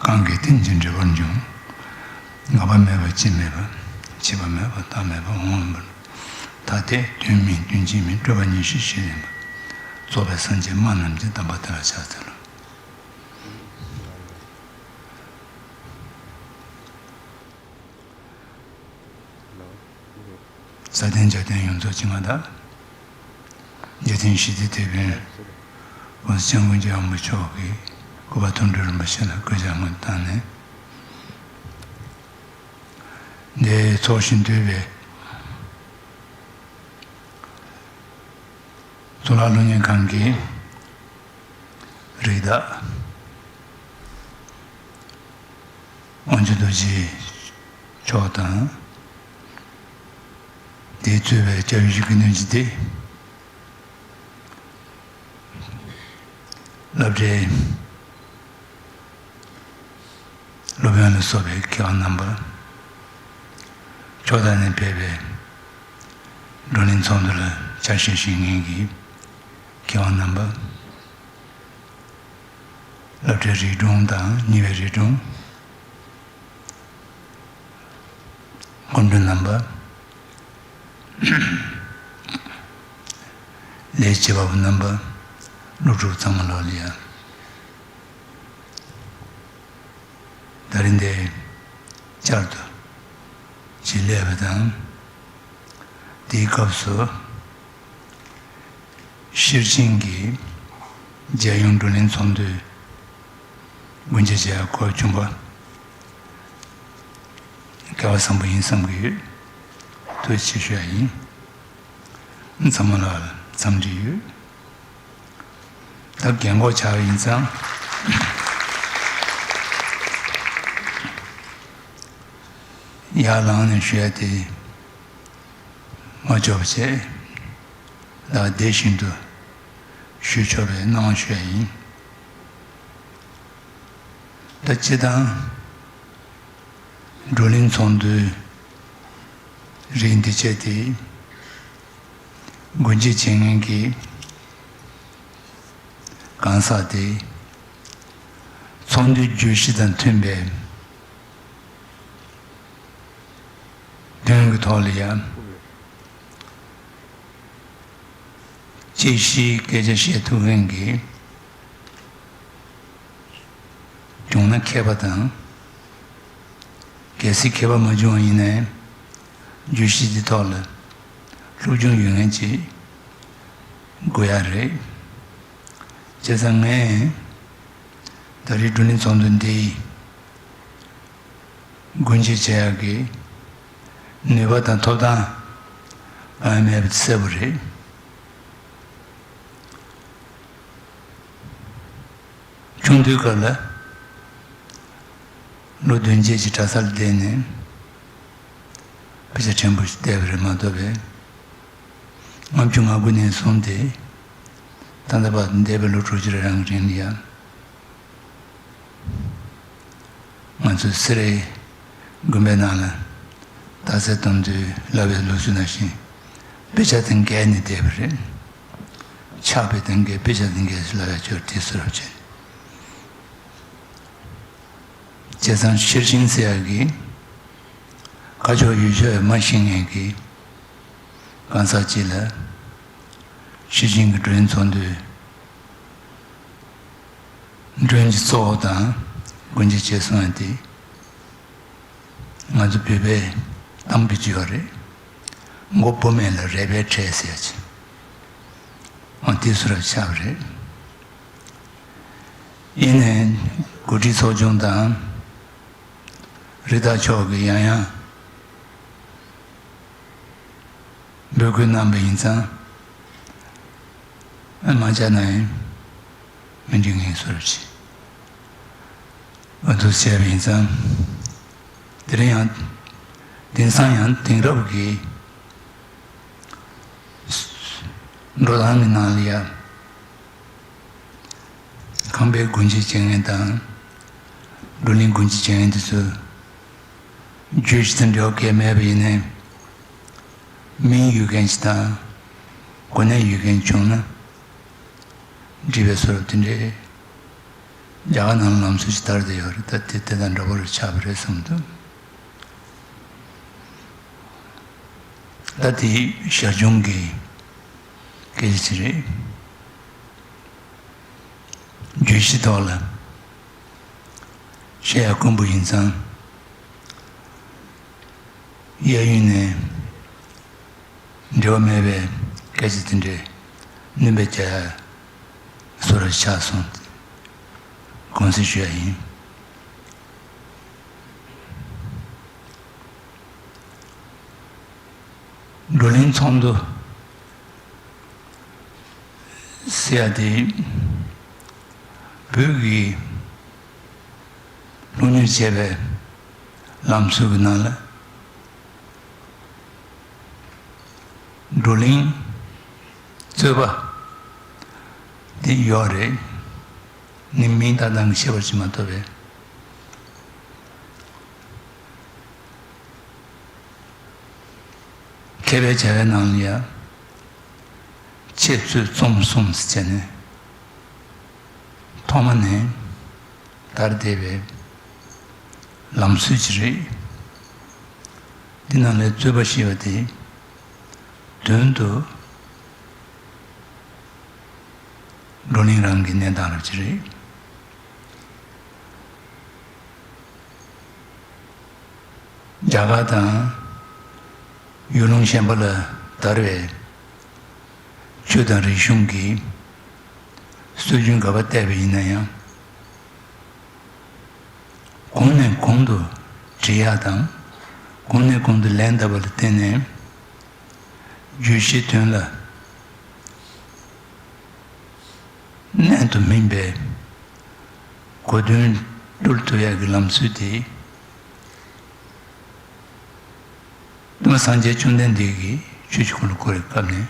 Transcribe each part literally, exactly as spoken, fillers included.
གང་གིས་རྟེན་ཅིང་འབྲེལ་བར་འབྱུང་། འགག་པ་མེད་པ་སྐྱེ་མེད་པ། སྐྱེས་པ་མེད་པ་རྟག་མེད་པ། འོང་མེད་པ། ཐ་དད་དོན་མིན་དོན་གཅིག་མིན། སྤྲོས་པ་ཉེར་ཞི་ཞེས་བརྟན་པ། རྫོགས་པའི་སངས་རྒྱས་སྨྲ་རྣམས་ཀྱི། གདམས་པ་དེ་ལ་ཕྱག་འཚལ་ལོ། ས་སྟེང་འཇའ་སྟེང་ཡོངས་རྫོགས་ཇི་སྙེད་དག། འཇིག་རྟེན་ཞི་བདེའི་དེད་དཔོན། ༸གོང་ས་༸སྐྱབས་མགོན་རྒྱལ་བ་རིན་པོ་ཆེ་མཆོག་གི་སྐུ་པར་མཐོང་གྲོལ་རིན་པོ་ཆེ་ལ་གུས་ཕྱག་སྔོན་བཏང་ནས། འདིར་ཚོགས་ཞིང་འདུས་པའི་གཙུག་ལག་སློབ་གཉེར་ཁང་གི་རིགས་བདག་དབང་ཕྱུག་རྡོ་རྗེ་མཆོག་དང་། དེས་གཙོས་པའི་སྐྱབས་ཡུལ་གྱི་ནུས་ཀྱི་སྡེ། སློབ་གྲྭའི་སློབ་དཔོན་ལ་སོགས་པའི་མཁས་དབང་རྣམ་པ། ཕྱོགས་མཐའ་ནས་ཕེབས་པའི་བགྲོ་གླེང་ཚོགས་འདུ་ལ་ཕྱག་ཞུ་ཞུ་མཁན་གྱི་མཁས་དབང་རྣམ་པ། སློབ་གྲྭའི་རིགས་དྲུང་དང་ཉེ་བའི་རིགས་དྲུང་། སྐུ་མགྲོན་རྣམ་པ། ལས་བྱེད་པ་པོ་རྣམ་པ། སློབ་ཕྲུག་ཚང་མ་ལོག་ལ་ཡ། ད་རིང་འདིར་བསྐྱར་དུ་ཅིག་སླེབས་པ་དང་། དེའི་སྐབས་སུ་ཤེར་ཕྱིན་གྱི་རྒྱལ་ཡོངས་བགྲོ་གླེང་ཚོགས་འདུའི་སྒོ་འབྱེད་བྱ་ཡག་གོ་བྱུང་བ་སྐལ་བ་བཟང་པོ་ཡིན་བསམ་གྱི་ཡོད། ཐུགས་རྗེ་ཆེ་ཞུ་ཡ་ཡིན། ཚང་མ་ལ་འཚམས་འདྲི་ཡོད། ད་རྒན་གོག་ཆགས་ཡིན་ཙང་། ཡར་ལངས་ནས་ཞུ་ཡ་དེ་མ་ཆོག་པ་བྱས། ད་བདེ་བཞིན་དུ་ཞུ་ཆོག་པའི་གནང་བ་ཞུ་ཡ་ཡིན། ད་སྤྱིར་བཏང་བགྲོ་གླེང་ཚོགས་འདུའི་རིགས་འདི་བྱས་ཏེ། སྒོ་འབྱེད་བྱེད་མཁན་གྱི་གང་ཟག་དེ་ཚོགས་འདུའི་བརྗོད་གཞི་དང་མཐུན་པའི་དོན་གྱི་ཐོག་ལ་ཡང་དཔྱད་གཞིའི་སྐད་ཆ་བཤད་ཐུབ་མཁན་གྱི་བྱུང་ན་མཁས་པ་དང་། གལ་སྲིད་མཁས་པ་མ་བྱུང་བ་ཡིན་ན་ཡང་བརྗོད་གཞི་འདི་ཐོག་ལ་སློབ་སྦྱོང་ཡོད་མཁན་ཅིག་དགོས་ཡ་རེད། བྱས་ཙང་ངས་ད་རེས་བགྲོ་གླེང་ཚོགས་འདུ་འདིའི་སྒོ་འབྱེད་བྱེད་ཡག་གི་ནུས་པ་དང་ཐོབ་ཐང་གང་ཡང་མེད་པ་གསལ་པོ་རེད། ཆུང་དུས་སྐབས་ལ་ལོ་བདུན་བརྒྱད་ཀྱི་གྲྭ་སར་བསྡད་ནས་དཔེ་ཆ་ཕྲན་བུ་ཞིག་བལྟས་པ་རེད་མ་གཏོགས་པས། ལྔ་བཅུ་ང་དགུ་ནས་བཟུང་སྟེ་ད་ལྟ་བར་འདས་པའི་ལོ་དྲུག་ཅུ་རེ་རང་གི་རིང་ལ་ཡང་ང་ཚོའི་སེ་རའི་དགོན་པའི་ནང་ལ་རྟགས་གསལ་གཏོང་དུས་བསླབ་པའི་ལུགས་སྲོལ་ནང་བཞིན་དཔེ་ཆ་དེ་འགལ་ནས་བསྡད་པ་རེད། ཕྱག་དཔེ་དེ་འགལ་དཔེ་ཆ་དེ་འགལ་ཟེར་ལབ་ཡ་ཅིག་ཡོད་རེད། དེ་བཟོ་འདྲ་བྱས། བྱས་ཙང་ཤེར་ཕྱིན་ཟེར་ཡག་གི་ཁ་ཕྱོགས་ཡུལ་ཕྱོགས་མ་ཤེས་མཁན་གྱི་གང་ཟག་ཅིག་ལ་ཤེར་ཕྱིན་གྱི་བགྲོ་གླེང་ཚོགས་འདུའི་མགྲོན་གྱི་གཙོ་བོ་དང་སྒོ་འབྱེད་བྱས་སོང་ཡ་དེ། ང་ཚོ་བོད་པའི་གཏམ་དཔེ་ཅིག་ཡོད་རེད། མགོ་བོ་མེད་ལ་རལ་པའི་ཁྲལ་ཟེར་ཡ་ཅིག་ཨང་། དེ་བཟོ་འདྲ་ཆགས་པ་རེད། ཡིན་ནའི་འགོ་ཁྲིད་ཚོགས་ཆུང་དང་རི་དྭགས་མཆོག་གིས་ཡང་ཡང་འབོད་སྐུལ་གནང་པ་ཡིན་ཙང་། ཨ། མ་བྱས་ན་ཡང་མི་འགྲིག་ངེས་སོ་ར་ཆེ། ཨ། འདུག་བྱས་པ་ཡིན་ཙང་། དེ་རིང་ཡང་། དེང་སང་ཡང་དེང་རབས་ཀྱི་འགྲོ་སྟངས་ཀྱི་ནང་ལ་ཡ། ཁང་པའི་སྒོ་འབྱེད་བྱེད་མཁན་དང་། བགྲོ་གླེང་སྒོ་འབྱེད་བྱེད་མཁན་དེ་ཚོ་བརྗོད་གཞི་དང་འབྲེལ་བ་གང་ཡང་མེད་པ་ཡིན་ནའི། མིང་ཡོད་མཁན་ཞིག་དང་། གོ་གནས་ཡོད་མཁན་བྱུང་ན། འགྲིག་པའི་བཟོ་འདྲ་དེ་འདྲས། རྒྱ་གར་ནང་ལ་ལམ་སྲོལ་ཞིག་དར་བསྡད་ཡོད་རེད། ད་དེ་དེ་དང་འདྲ་པོ་རུ་ཆགས་པ་རེད་བསམ་འདུག་ད་དེ་ཞར་བྱུང་གི་སྐད་ཆ་ཅིག་རེད། བརྗོད་གཞི་ཐོག་ལ་བཤད་ཡ་དཀོན་པོ་ཡིན་ཙང་། གཡས་གཡོན་ནས་འབྲེལ་བ་མེད་པའི་སྐད་ཆ་དེ་འདྲའི་སྣོན་པ་རྒྱག་ཡ་བཟོ་འདྲ་ཆགས་སོང་། དགོངས་སེལ་ཞུ་ཡ་ཡིན། བགྲོ་གླེང་ཚོགས་འདུ་ཟེར་ཡ་དེ་བོད་ཀྱི་སློབ་གཉེར་བྱས་པའི་ལམ་སྲོལ་གྱི་ནང་ལ་བགྲོ་གླེང་རྩོད་པ་དེ་ཡོད་རེད། ནི་མིང་བཏགས་སྟངས་ཀྱི་ཁྱད་པར་ཅིག་མ་གཏོགས་པས། མཁས་པའི་བྱ་བའི་ནང་ལ་ཡང་འཆད་རྩོད་རྩོམ་གསུམ་ཟེར་བྱས་ནས་ཐོག་མ་ནས་དར་བསྡད་པའི་ལམ་སྲོལ་ཅིག་རེད། འདི་ནང་ལས་རྩོད་པ་ཞེས་པ་དེ་དོན་དུ་བགྲོ་གླེང་རང་གི་གནས་སྟངས་རབ་ཅིག་རེད། རྒྱ་གར་དང་ཡུལ་ལུང་གཞན་པ་ལ་དར་བའི་ཆོས་དང་རིག་གཞུང་གི་སྲོལ་རྒྱུན་འགའ་བ་བལྟས་པ་ཡིན་ན་ཡང་། གོང་ནས་གོང་དུ་འདྲི་ཡག་དང་གོང་ནས་གོང་དུ་ལན་བཏབ་པ་ལ་བརྟེན་ནས་བརྗོད་གཞིའི་དོན་ལ་གནད་དུ་སྨིན་པའི་གོ་དོན་བསྒྲུབ་ཐུབ་ཡག་གི་ལམ་སྲོལ་དེ། སྟོན་པ་སངས་རྒྱས་བཅོམ་ལྡན་འདས་ཀྱིས་ཆོས་ཀྱི་འཁོར་ལོ་བསྐོར་བའི་སྐབས་ནས་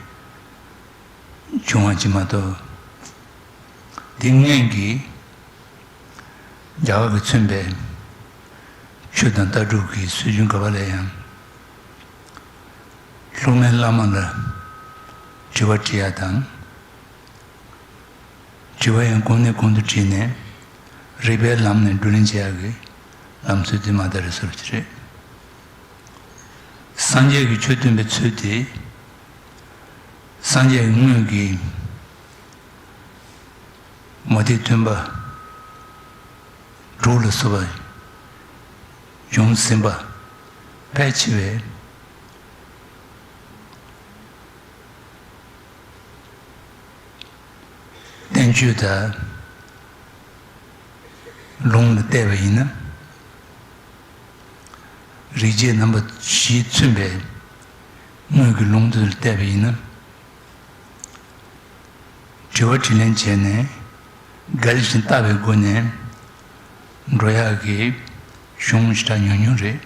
བྱུང་བ་ཅིག་མ་གཏོགས། དེ་སྔོན་གྱི་རྒྱ་གར་གྱིས་མཚོན་པའི་ཆོས་དང་ལྟ་གྲུབ་ཀྱི་སྲོལ་རྒྱུན་ག་པ་ལ་ཡང་སློབ་མས་བླ་མ་ལ་དྲི་བ་དྲི་ཡ་དང་། དྲི་བ་ཡང་གོང་ནས་གོང་དུ་དྲིས་ནས་རིགས་པའི་ལམ་ནས་བགྲོ་གླེང་བྱེད་ཡག་གི་ལམ་སྲོལ་དེ་མ་དར་བའི་སྲོལ་ཅིག་རེད། སངས་རྒྱས་ཀྱིས་ཆོས་སྟོན་པའི་ཚུལ་དེ། སངས་རྒྱས་ཀྱི་སྔོན་གྱི་མུ་སྟེགས་སྟོན་པ་དྲུག་ལ་སོགས་པ་བྱུང་ཟིན་པ་ཕལ་ཆེ་བས། བསྟན་བཅོས་དང་ལུང་ལ་བལྟས་པ་ཡིན་ན། རིགས་བརྒྱའི་རྣམ་པ་བཞིས་མཚོན་པའི་དངོས་ཀྱི་ལུང་དེ་ལ་བལྟས་པ་ཡིན་ན། དྲི་བ་དྲིས་ལན་བྱས་ནས་འགལ་ཞིང་བརྟག་པའི་སྒོ་ནས་འགྲོ་ཡག་གི་གཞུང་ཞེ་དྲག་ཉུང་ཉུང་རེད།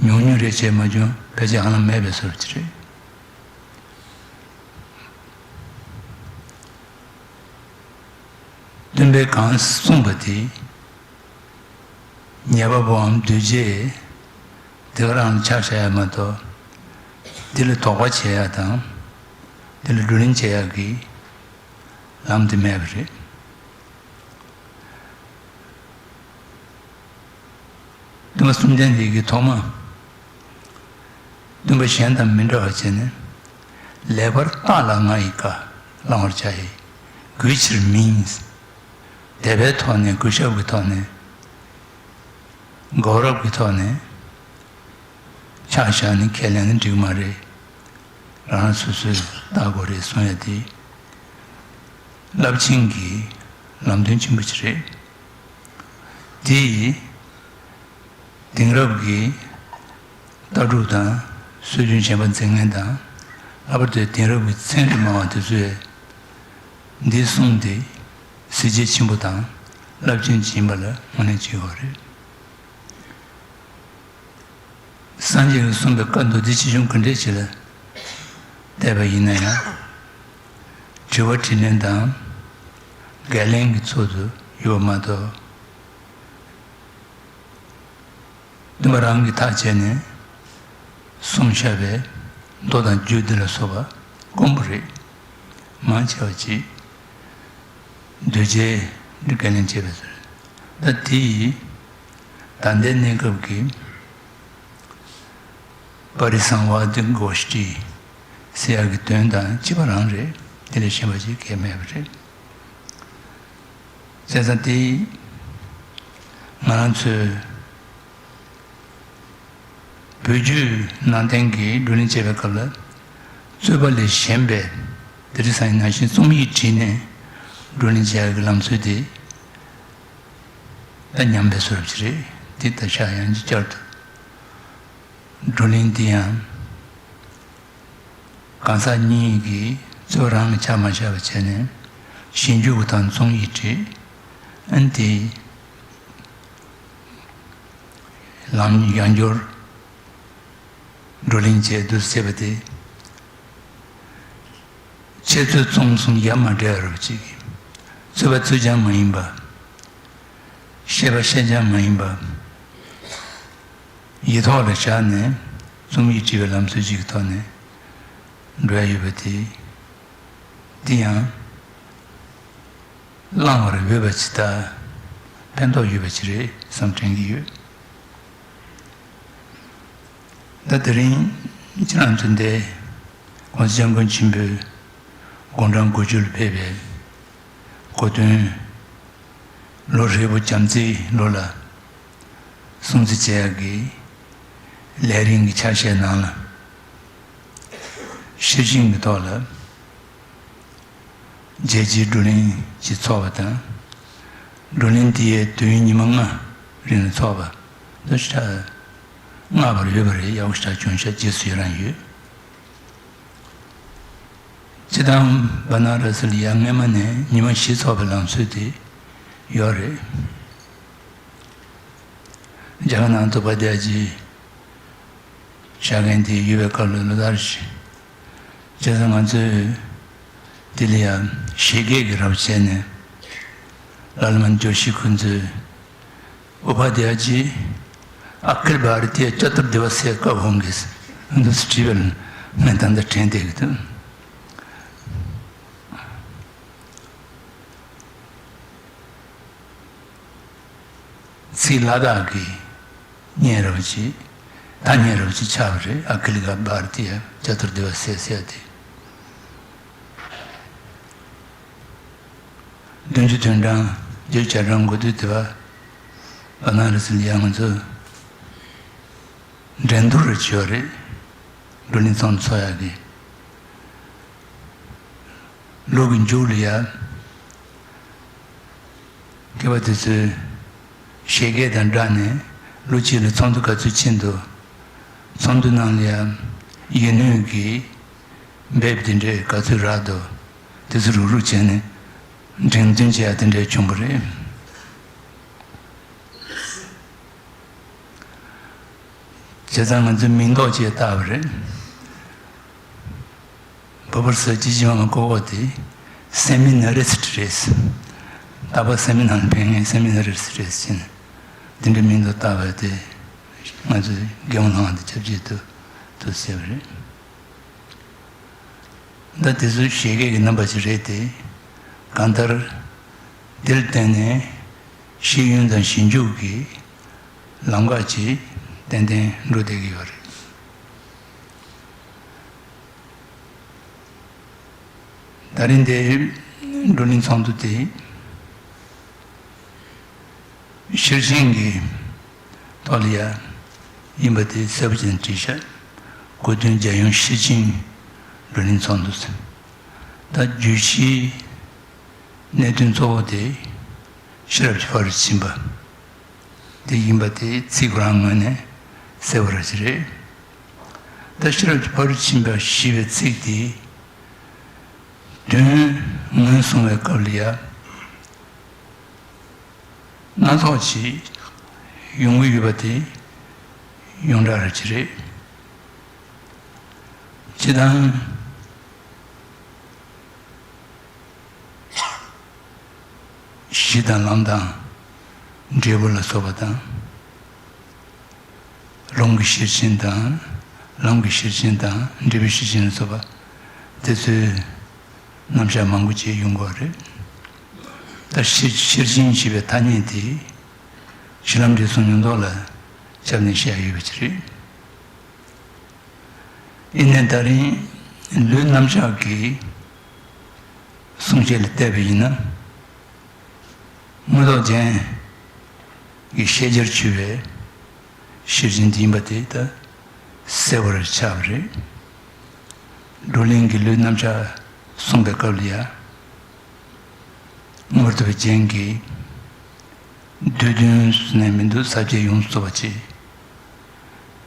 ཉུང་ཉུང་རེད་བྱས་མ་བྱུང་ཕལ་ཆེར་ཧ་ལམ་མེད་པའི་བཟོ་འདྲ་ཅིག་རེད། སྟོན་པས་གང་གསུངས་པ་དེ་ཉན་པ་པོའམ་གདུལ་བྱས་དེ་ག་རང་ལ་ཆ་བཞག་ཡ་མ་གཏོགས། དེ་ལ་དོགས་པ་བྱེད་ཡ་དང་དེ་ལ་བགྲོ་གླེང་བྱེད་ཡ་གི་ལམ་དེ་མེད་པ་རེད། སྟོན་པ་བཅོམ་ལྡན་འདས་ཀྱིས་ཐོག་མར་སྟོན་པ་གཞན་དང་མི་འདྲ་བར་བྱས་ནས། ལེགས་པར་བརྟགས་ལ་ང་ཡི་བཀའ་བླང་བར་བྱ་ཡི། གུས་ཕྱིར་མིན། དད་པའི་ཐོག་ནས་གུས་ཞབས་ཀྱི་ཐོག་ནས། གོ་རབས་ཀྱི་ཐོག་ནས་ཆ་བཞག་ནས་ཁས་ལེན་ན་འགྲིག་མ་རེད། རང་རང་སོ་སོས་བལྟ་དགོས་རེད་གསུང་ཡ་དེ་རླབས་ཆེན་གྱི་ལམ་སྟོན་ཆེན་པོ་ཅིག་རེད། དེ་ཡིས་དེང་རབས་ཀྱི་ལྟ་གྲུབ་དང་སྲོལ་རྒྱུན་གཞན་པ་འཛིན་མཁན་དང་། ལྷག་པར་དུ་དེང་རབས་ཀྱི་ཚན་རིག་སྨྲ་བ་དེ་ཚོས་འདི་གསུངས་ཏེ་གཟི་བརྗིད་ཆེན་པོ་དང་རླབས་ཆེན་ཅིག་ཡིན་པ་ལ་དངོས་གནས་ཅིག་ཡོད་རེད། སངས་རྒྱས་ཀྱིས་གསུངས་པའི་བཀའ་མདོ་སྡེ་ཆེ་ཆུང་ག་འདྲས་ཅིག་ལ་བལྟས་པ་ཡིན་ན་ཡང་། དྲི་བ་དྲིས་ལན་དང་འགལ་ལན་གྱི་ཚུལ་དུ་ཡོད་པ་མ་གཏོགས། སྟོན་པ་རང་གིས་ཐག་བཅད་ནས་གསུངས་བཞག་པའི་མདོ་དང་རྒྱུད་འདི་ལ་སོགས་པ་དཀོན་པོ་རེད། མང་ཆེ་བ་ཅིག་ གདུལ་བྱའི་འགན་ལེན་བྱེད་པའི་ཚུལ། ད་དེ་ཡིས་ད་ལྟའི་གནས་སྐབས་ཀྱི་པ་རི་སང་ཝཱ་དི་གོ་ཤྟི་ཟེར་ཡག་གི་དོན་དང་གཅིག་པ་རང་རེད། དེ་ལས་གཞན་པ་ཅིག་གང་ཡང་མེད་པ་རེད། བྱས་ཙང་དེ་ང་རང་ཚོའི་བོད་བརྒྱུད་ནང་བསྟན་གྱི་བགྲོ་གླེང་བྱེད་པའི་སྐབས་ལ། རྩོད་པ་ལས་གཞན་པའི་དེ་རིང་སང་ཉིན་ནང་བཞིན་རྩོམ་ཡིག་བྲིས་ནས་བགྲོ་གླེང་བྱེད་ཡག་གི་ལམ་སྲོལ་དེ་ད་ཉམས་པའི་བཟོ་འདྲ་ཅིག་རེད། དེ་ད་ཆ་ཡང་ཅིག་བསྐྱར་དུ་བགྲོ་གླེང་འདི་ཡང་གང་ཟག་གཉིས་ཀྱིས་རྩོད་པ་རང་ལ་ཆགས་མ་བཞག་པ་བྱས་ནས་ཞིབ་འཇུག་དང་རྩོམ་ཡིག་བྲིས། ཨ་ནི་དེ་ལམ་ཡང་བསྐྱར་བགྲོ་གླེང་བྱས་འདུག་ཟེར་བ་དེ། འཆད་རྩོད་རྩོམ་གསུམ་ཡ་མ་བྲལ་བ་ཅིག། རྩོད་པ་རྩོད་རྐྱང་མ་ཡིན་པ། བཤད་པ་བཤད་རྐྱང་མ་ཡིན་པ། ཡིག་ཐོག་ལ་བཞག་ནས་རྩོམ་ཡིག་བྲིས་པའི་ལམ་སྲོལ་ཅིག་གི་ཐོག་ནས་འགྲོ་ཡ་ཡོད་པ་དེ། འདི་ཡང་བླང་བར་འོས་པ་ཅིག་དང་ཕན་ཐོགས་ཡོད་པ་ཅིག་རེད་བསམ་དྲན་གྱི་ཡོད། ད་དེ་རིང་ཁྱེད་རང་ཚོ་འདིར་༸གོང་ས་༸སྐྱབས་མགོན་ཆེན་པོའི་དགུང་གྲངས་དགུ་བཅུ་ལ་ཕེབས་པའི་གོ་སྟོན། ལོ་ཧྲིལ་པོ་བྱམས་བརྩེའི་ལོ་ལ་སྲུང་བརྩི་བྱེད་ཡག་གི་ལས་རིམ་གྱི་ཆ་ཤས་ནང་ལ། ཤེར་ཕྱིན་གྱི་ཐོག་ལ་རྒྱལ་སྤྱིའི་བགྲོ་གླེང་ཅིག་ཚོགས་པ་དང་། བགྲོ་གླེང་དེའི་དུས་ཡུན་ཉི་མ་ལྔ་རིང་ལ་ཚོགས་པ་འདི་ཞེ་དྲག་བསྔགས་པར་འོས་པ་རེད། ཡག་པོ་ཞེ་དྲག་བྱུང་ཤག་རྗེས་སུ་ཡི་རང་ཡོད། སྤྱིར་བཏང་བ་ན་ར་སི་ལ་ཡ་སྔས་མ་ནས་ཉི་མ་བཞི་ཚོགས་པའི་ལམ་སྲོལ་དེ་ཡོད་རེད། རྒྱ་གར་ནང་དུ་ཕ་དེ་ཅི་བྱ་མཁན་དེ་ཡོད་པའི་སྐབས་ལ་ལོ་ལྟར་བཞིན། བྱས་ཙང་ང་ཚོས་དེ་ལ་ཡ་བཞད་གད་ཀྱི་རབ་བྱས་ནས་ལ་ལ་མ་ཇོ་ཤི་ཁོ་ཚོས། ཨུ་པ་དྱ་ཇི། ཨ་ཁིལ་བྷ་ར་ཏི་ཡ་ཅ་ཏུར་དི་ཝ་སེ་ཀ་བྷོང་གིས་འདུག་སེ་བྲིས་པ་ལ་ངས་ད་ལྟ་དྲན་བསྡད་ཀྱི་འདུག། ཚིག་ལ་དྭགས་ཀྱི་སྙན་རབ་ཅིག། ཐ་སྙད་རབ་ཅིག་ཆགས་པ་རེད། ཨ་ཁི་ལི་ཀ་བྷ་ར་ཏི་ཡ་ཅ་ཏུར་དི་ཝ་སེ་ཟེར་ཏེ། བདུན་ཅུ་དོན་གྲངས་བརྒྱད་ཅུ་གྱ་གྲངས་འགོ་དུས་དེ་བ་བ་ན་ར་སི་ལ་ཡ་ང་ཚོ་འགྲན་བསྡུར་རེ་བྱས་ཡོད་རེད། བགྲོ་གླེང་ཚོགས་འདུ་ཚོགས་ཡག་གི། ལོ་གི་མཇུག་ལ་ཡ་སྐྱེས་པ་དེ་ཚོས་བཞད་གད་དང་སྦྲགས་ནས་ལོ་གཅིག་ལ་ཚོགས་འདུ་ག་ཚོད་ཕྱིན་འདུག། ཚོགས་འདུ་ནང་ལ་ཡ་ཡིད་སྨོན་གྱི་འབེབས་དེ་འདྲས་ག་ཚོད་རག་འདུག། དེ་ཚོ་རུག་རུག་བྱས་ནས་འགྲེམས་སྟོན་བྱེད་ཡ་དེ་འདྲས་བྱུང་བ་རེད། བྱས་ཙང་ང་ཚོས་མིང་འདོགས་བྱས་བཏགས་པ་རེད། བོད་པར་ཟེར་ཅི་ཅི་མ་མ་ཀོ་ཀོ་དེ་སེ་མི་ན་རི་སི་ཊི་རེད། རྟག་པར་སེ་མི་ནར་ལ་ཕེབས་མཁན་སེ་མི་ན་རི་སི་ཊི་རེད་ཟེར་ནས་འདི་འདྲའི་མིང་དུ་བཏགས་པ་དེ་ང་ཚོའི་རྒན་མོ་ལགས་དང་ཆབས་ཅིག་ཏུ་དུ་ཟེར་བ་རེད། ད་དེ་ཚོ་བཞད་གད་ཀྱི་རྣམ་པ་ཞིག་རེད་དེ། གང་ལྟར་དེར་བརྟེན་ནས་ཤེས་ཡོན་དང་ཞིབ་འཇུག་གི་ལམ་ཁ་ཅིག་ཏན་ཏན་འགྲོ་བསྡད་ཀྱི་ཡོད་རེད། ད་རིང་འདིའི་བགྲོ་གླེང་ཚོགས་འདུ་དེ་ཤེར་ཕྱིན་གྱི་ཐོག་ལ་ཡ་ཡིན་པ་དེ་གསལ་པོ་བྱས་ནས་བྲིས་ཤག། གོ་སྟོན་རྒྱལ་ཡོངས་ཤེར་ཕྱིན་བགྲོ་གླེང་ཚོགས་འདུ་ཟེར། ད་བརྗོད་གཞིའི་གནད་དོན་གཙོ་བོ་དེ་ཤེས་རབ་ཀྱི་ཕ་རོལ་ཕྱིན་པ་དེ་ཡིན་པ་དེ་ཚིག་ཁོ་རང་ངོས་ནས་གསལ་པོ་ར་ཅིག་རེད། ད་ཤེས་རབ་ཀྱི་ཕ་རོལ་ཕྱིན་པ་ཞེས་པའི་ཚིག་དེ་དོན་ངོས་བཟུང་བའི་སྐབས་ལ་ཡ། སྣ་ཚོགས་ཤིག་ཡོང་གི་ཡོད་པ་དེ་ཡོངས་གྲགས་རེད་ཅེས་རེད། སྤྱིར་བཏང་གཞི་དང་ལམ་དང་འབྲས་བུ་ལ་སོགས་པ་དང་། ལུང་གི་ཤེར་ཕྱིན་དང་། ལམ་གྱི་ཤེར་ཕྱིན་དང་འབྲས་བུའི་ཤེར་ཕྱིན་ལ་སོགས་པ་དེ་ཚོའི་རྣམ་གཞག་མང་པོ་ཅིག་ཡོང་གི་ཡོད་རེད། ད་ཤེར་ཤེར་ཕྱིན་ཞེས་པའི་ཐ་སྙད་དེ་གཞི་ལམ་འབྲས་གསུམ་ཡོངས་རྫོགས་ལ་ཁྱབ་ནས་བཤད་ཡོད་པ་ཅིག་རེད། ཡིན་ནའི་ད་རིང་ལུས་རྣམ་གཞག་གི་གསུང་བཤད་ལ་བལྟས་པ་ཡིན་ན། མངོན་རྟོགས་རྒྱན་གྱི་ཤེས་བྱར་གྱུར་པའི་ཤེར་ཕྱིན་འདི་ཡིན་པ་དེ་ད་གསལ་བར་ཆགས་པ་རེད། བགྲོ་གླེང་གི་ལུས་རྣམ་གཞག་གསུངས་པའི་སྐབས་ལ་ཡང་། མངོན་རྟོགས་རྒྱན་གྱི་བསྡུས་དོན་ཟེར་ནས་མི་འདུག་ས་བཅད་ཡོངས་སུ་རྫོགས་པ་ཅིག་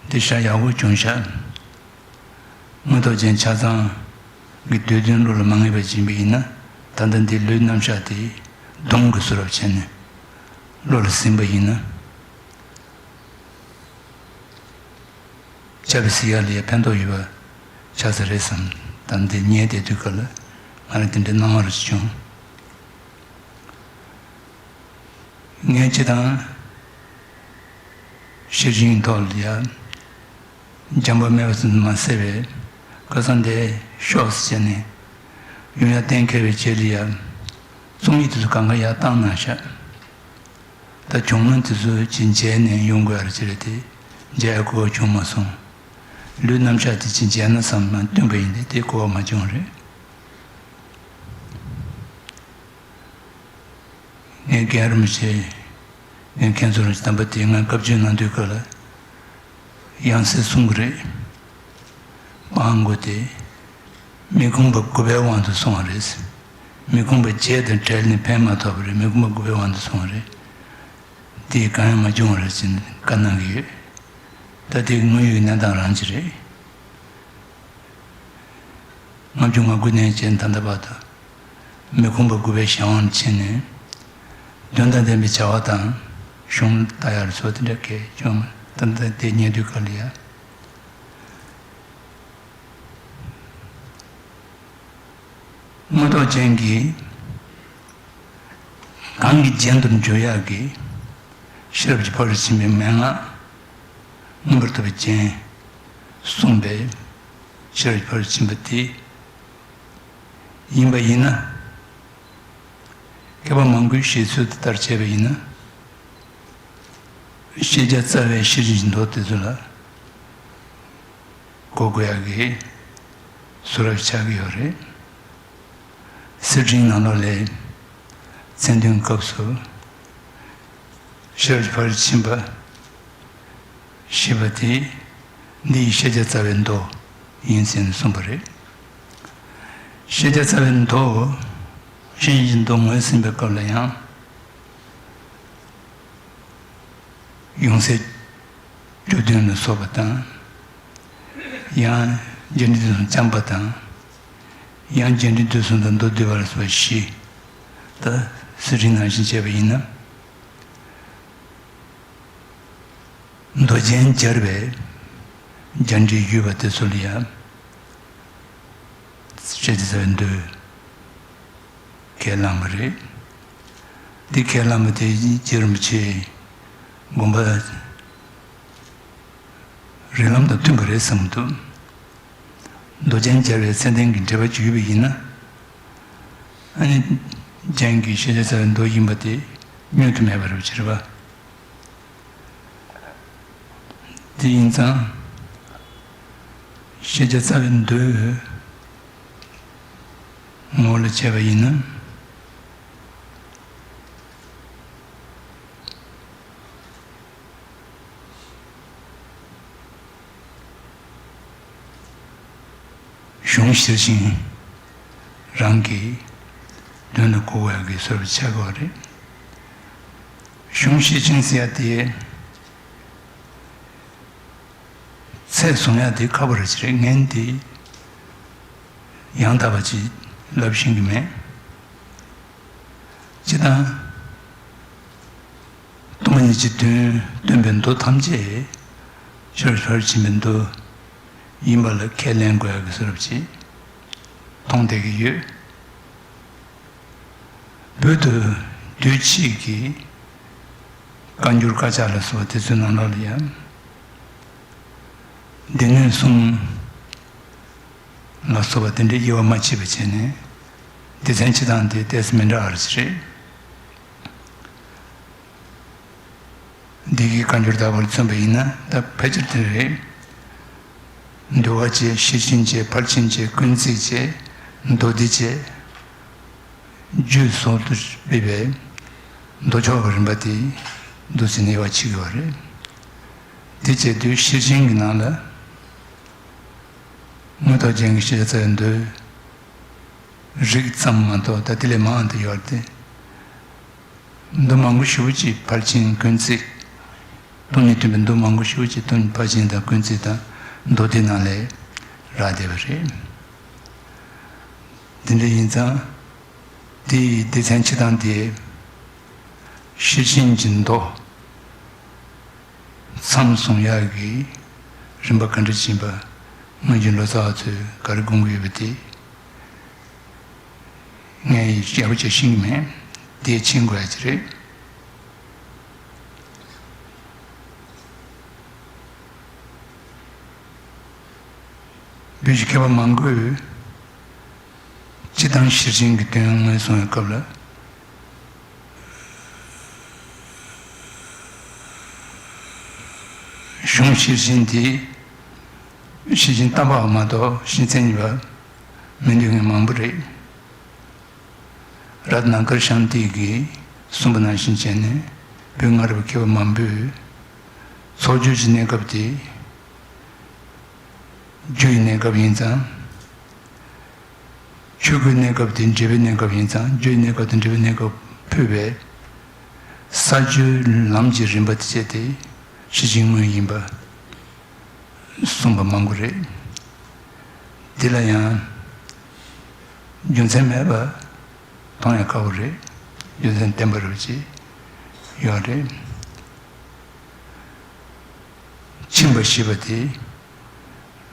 འདི་ཤ་ཡག་པོ་བྱུང་ཤག་མངོན་རྟོགས་རྒྱན་ཆ་ཚང་གི་བསྡུས་དོན་བློ་ལ་མ་ངེས་པ་ཅིག་ཡིན་པ་ཡིན་ན། ད་ལྟ་འདི་ལུས་རྣམ་གཞག་དེ་སྡོམ་གྱི་བཟོ་འདྲ་བྱས་ནས་བློ་ལ་ཟིན་པ་ཡིན་ན། བྱ་བའི་སྲིད་ཡ་ལ་ཡ་ཕན་ཐོགས་ཡོད་པ་ཆགས་ས་རེད་བསམ། ད་འདི་ཉལ་བསྡད་དུས་སྐབས་ལ་ང་ལ་དེ་འདྲའི་སྣང་བ་རུ་བྱུང་། ངས་སྤྱི་དང་ཤེར་ཕྱིན་ཐོག་ལ་ཡ་འཇམ་པོ་མེད་པ་ཙམ་མ་ཟད་པའི་ཁ་སང་དེ་ཤོག་ཟེར་ནས་ཡོང་ཡ་གཏན་འཁེལ་བའི་རྗེས་ལ་ཡ་རྩོམ་ཡིག་དེ་ཚོ་གང་ག་ཡར་བཏང་གནང་ཤག་ད་བྱུང་ན་དེ་ཚོ་ཅིག་མཇལ་ནས་ཡོང་དགོས་རེད་ཅེས་རེད་དེ། མཇལ་ཡ་གོ་བ་བྱུང་མ་སོང་། ལུས་རྣམ་གཞག་དེ་ཅིག་མཇལ་ན་བསམ་ན་བཏོན་པ་ཡིན་ཏེ་དེ་གོ་བ་མ་བྱུང་རེད། ངས་རྒན་རིན་པོ་ཆེ་ངས་མཁན་ཟུར་རིན་པོ་ཆེ་དམ་པ་དེ་ང་བཀའ་བརྒྱུད་གནང་དུས་སྐབས་ལ་ཡང་སེ་གསུང་གི་རེད། སྤང་དགོས་ཏེ། མི་ཁོམ་པ་དགུ་པའི་དབང་དུ་སོང་བ་རེད། མི་ཁོམ་པ་བརྒྱད་དང་བྲལ་ནས་ཕན་མ་ཐོགས་པ་རེད། མི་ཁོམ་པ་དགུ་པའི་དབང་དུ་སོང་བ་རེད། དེ་གང་ཡང་མ་བྱུང་བ་རེད་ཅེས་བཀའ་གནང་གི་ཡོད། ད་དེ་དངོས་ཡོད་གནས་སྟངས་རང་ཅིག་རེད། ལྔ་བཅུ་ང་དགུ་ནས་བྱས་ད་ལྟ་བར་དུ་མི་ཁོམ་པ་དགུ་པའི་གཞན་དབང་ཕྱིན་ནས་དོན་དང་ལྡན་པའི་བྱ་བ་དང་གཞུང་ལྟ་ཡར་སོགས་དེ་འདྲ་གས་བྱུང་། ད་ལྟ་དེ་ཉན་དུས་སྐབས་ལ་ཡ། མངོན་རྟོགས་ཅན་གྱི་གང་གི་རྒྱན་དུ་འཇུག་ཡག་གི་ཤེས་རབ་ཀྱི་ཕ་རོལ་ཕྱིན་པའི་མན་ངག་མངོན་པར་ཐོབ་པའི་རྒྱན་གསུངས་པའི་ཤེས་རབ་ཀྱི་ཕ་རོལ་ཕྱིན་པ་དེ་ཡིན་པ་ཡིན་ན། མཁས་པ་མང་པོའི་བཞེད་ཚུལ་དེ་ལྟར་བྱས་པ་ཡིན་ན། ཤེས་བྱ་རྩ་བའི་ཤེར་ཕྱིན་གྱི་མདོ་དེ་ཚོ་ལ་གོ་དགོས་ཡག་གི་བཟོ་འདྲ་ཆགས་ཀྱི་ཡོད་རེད། གསེར་ཕྲེང་ནང་ལོགས་ལས་མཚན་དོན་སྐབས་སུ་ཤེས་རབ་ཀྱི་ཕ་རོལ་ཕྱིན་པ་ཞེས་པ་དེ་འདི་ཡི་ཤེས་བྱ་རྩ་བའི་མདོ་ཡིན་ཟེར་ནས་གསུངས་པ་རེད། ཤེས་བྱ་རྩ་བའི་མདོ། ཤེས་བྱའི་མདོ་ངོས་ཟིན་པའི་སྐབས་ལ་ཡང་། ཡོངས་གསལ་བཅུ་བདུན་ལ་སོགས་པ་དང་། ཡང་རྒྱས་འབྲིང་བསྡུས་གསུམ་རྐྱང་པ་དང་། ཡང་རྒྱས་འབྲིང་བསྡུས་གསུམ་དང་མདོ་སྡུད་པ་ལ་སོགས་པ་བཞི། ད་གསེར་ཕྲེང་ནང་བཞིན་བྱས་པ་ཡིན་ན། མདོ་རྒྱན་སྦྱར་བའི་རྒྱས་འབྲིང་བརྒྱུད་པ་དེ་ཚོ་ལ་ཡང་། ཤེས་བྱ་རྩ་བའི་མདོས་ཁས་བླངས་པ་རེད། འདི་ཁས་བླངས་པ་དེ་རྗེ་རིན་པོ་ཆེའི་དགོངས་པ་རིགས་ལམ་དང་མཐུན་པ་རེད་བསམ་གྱི་འདུག་མདོ་རྒྱན་སྦྱར་བའི་ཚད་ལྡན་གྱི་འགྲེལ་པ་ཅིག་ཡོད་པ་ཡིན་ན། ཨ་ནི་རྒྱན་གྱི་ཤེས་བྱ་རྩ་བའི་མདོ་ཡིན་པ་དེ་བསྙོན་དུ་མེད་པ་རེད་པ་ཅིག་རེད་པ། དེ་ཡིན་ཙང་། ཤེས་བྱ་རྩ་བའི་མདོའི་ངོ་བོ་ལ་བྱས་པ་ཡིན་ན། གཞུང་ཤེར་ཕྱིན་རང་གི་དོན་ལ་གོ་བ་གི་བཟོ་འདྲ་ཆགས་ཀྱི་ཡོད་རེད། གཞུང་ཤེར་ཕྱིན་ཟེར་ཡ་དེ་ཚད་བཟུང་ཡ་དེ་ཁག་པོ་རེད་ཅེས་རེད། ངས་དེ་ཡང་དག་པ་ཅིག་ལབ་ཤེས་ཀྱི་མེད། སྤྱིར་བཏང་། སྟོང་ཉིད་ཀྱི་དོན་སྟོན་པའི་མདོ་ཐམས་ཅད་ཤེས་རབ་ཕར་ཕྱིན་པའི་མདོ་ཡིན་པ་ལ་ཁས་ལེན་དགོས་ཡག་གི་བཟོ་འདྲ་ཅིག་མཐོང་བསྡད་ཀྱི་ཡོད། བོད་དུ་དུས་ཕྱིས་ཀྱི་བཀའ་འགྱུར་བཀའ་ཕྱག་ལ་སོགས་པ་དེ་ཚོའི་ནང་ལོགས་ལ་ཡང་སྡེ་སྣོད་གསུམ་ལ་སོགས་པ་དེ་འདྲའི་དབྱེ་བ་མ་ཕྱེ་བ་བྱས་ནས་སྡེ་ཚན་སྤྱི་དང་དེ་ཏོག་ཙམ་མི་འདྲ་བ་ཞིག་རེད། འདི་གི་བཀའ་འགྱུར་ལྟ་བུར་མཚོན་པ་ཡིན་ན་ད་ཕལ་ཆེར་དེ་རེད། འདུལ་བ་བྱས། ཤེར་ཕྱིན་བྱས། ཕར་ཕྱིན་བྱས། སྐུལ་ཚིག་བྱས། མདོ་སྡེ་བྱས། རྒྱུད་སོགས་སུ་སྤེལ་བའི་མདོ་ཕྱོགས་ཀྱི་རིམ་པ་དེ་འདུག་སེ་ནས་དབྱེ་བ་ཕྱེ་དགོས་པ་རེད། དེ་བྱེད་དུས་ཤེར་ཕྱིན་གྱི་ནང་ལ་དངོས་ཐོག་རྒྱན་གྱི་ཤེས་བྱ་རྩ་བའི་མདོའི་རིགས་ཙམ་མ་གཏོགས་ད་དེ་ལས་མང་དུ་ཡོད་དེ། མདོ་མང་པོ་ཞེ་པོ་ཅིག་ཕར་ཕྱིན་སྐུལ་ཚིག་སྟོང་ཉིད་སྟོན་པའི་མདོ་མང་པོ་ཞེ་པོ་ཅིག་སྟོང་ཕར་ཕྱིན་དང་སྐུལ་ཚིག་དང་མདོ་སྡེ་ནང་ལས་རག་བསྡད་པ་རེད། དེ་འདྲ་ཡིན་ཙང་དེའི་སྡེ་ཚན་ཕྱེ་སྟངས་དེ་ཤེར་ཕྱིན་གྱི་མདོ་མཚམས་བཟུང་ཡག་གི་རིམ་པ་ག་འདྲ་ཕྱིན་པ་སྔོན་གྱི་ལོ་ཙཱ་བ་ཚོས་ག་རེ་དགོངས་ཀྱི་ཡོད་པ་དེ། ངས་ཡག་པོ་བྱས་ཤེས་ཀྱི་མེད། དེ་ཕྱིན་དགོས་ཡ་ཅིག་རེད། བོད་ཀྱི་མཁས་པ་མང་པོས་སྤྱིར་བཏང་ཤེར་ཕྱིན་གྱི་དོན་ངོས་བཟུང་བའི་སྐབས་ལ། གཞུང་ཤེར་ཕྱིན་དེ་ཤེར་ཕྱིན་བརྟག་པ་མ་གཏོགས་ཤེར་ཕྱིན་གཉིས་པ་མི་འདོད་མཁན་མང་པོ་རེད། རཏྣ་ཀར་ཤཱནྟི་གིས་གསུངས་པ་ནང་བཞིན་བྱས་ནས་བོད་སྔ་རབས་མཁས་པ་མང་པོས་ཚོགས་སྦྱོར་གྱི་གནས་སྐབས་དེ་རྒྱུ་ཡི་གནས་སྐབས་ཡིན་ཙང་། ཆོས་སྐུའི་གནས་སྐབས་དེ་འབྲས་བུའི་གནས་སྐབས་ཡིན་ཙང་། རྒྱུ་ཡི་གནས་སྐབས་དང་འབྲས་བུའི་གནས་སྐབས་ཕུད་པའི་ས་བཅུའི་ལམ་གྱི་རིམ་པ་དེ་བྱས་ཏེ་ཤེར་ཕྱིན་དངོས་ཡིན་པ་གསུངས་པ་མང་པོ་རེད། འདི་ལ་ཡང་རྒྱུ་མཚན་མེད་པ་མཐོང་ཡང་དཀའ་བོ་རེད། རྒྱུ་མཚན་བརྟན་པོ་རེད་ཅེས་ཡོད་རེད། ཕྱིན་པ་ཞེས་པ་དེ་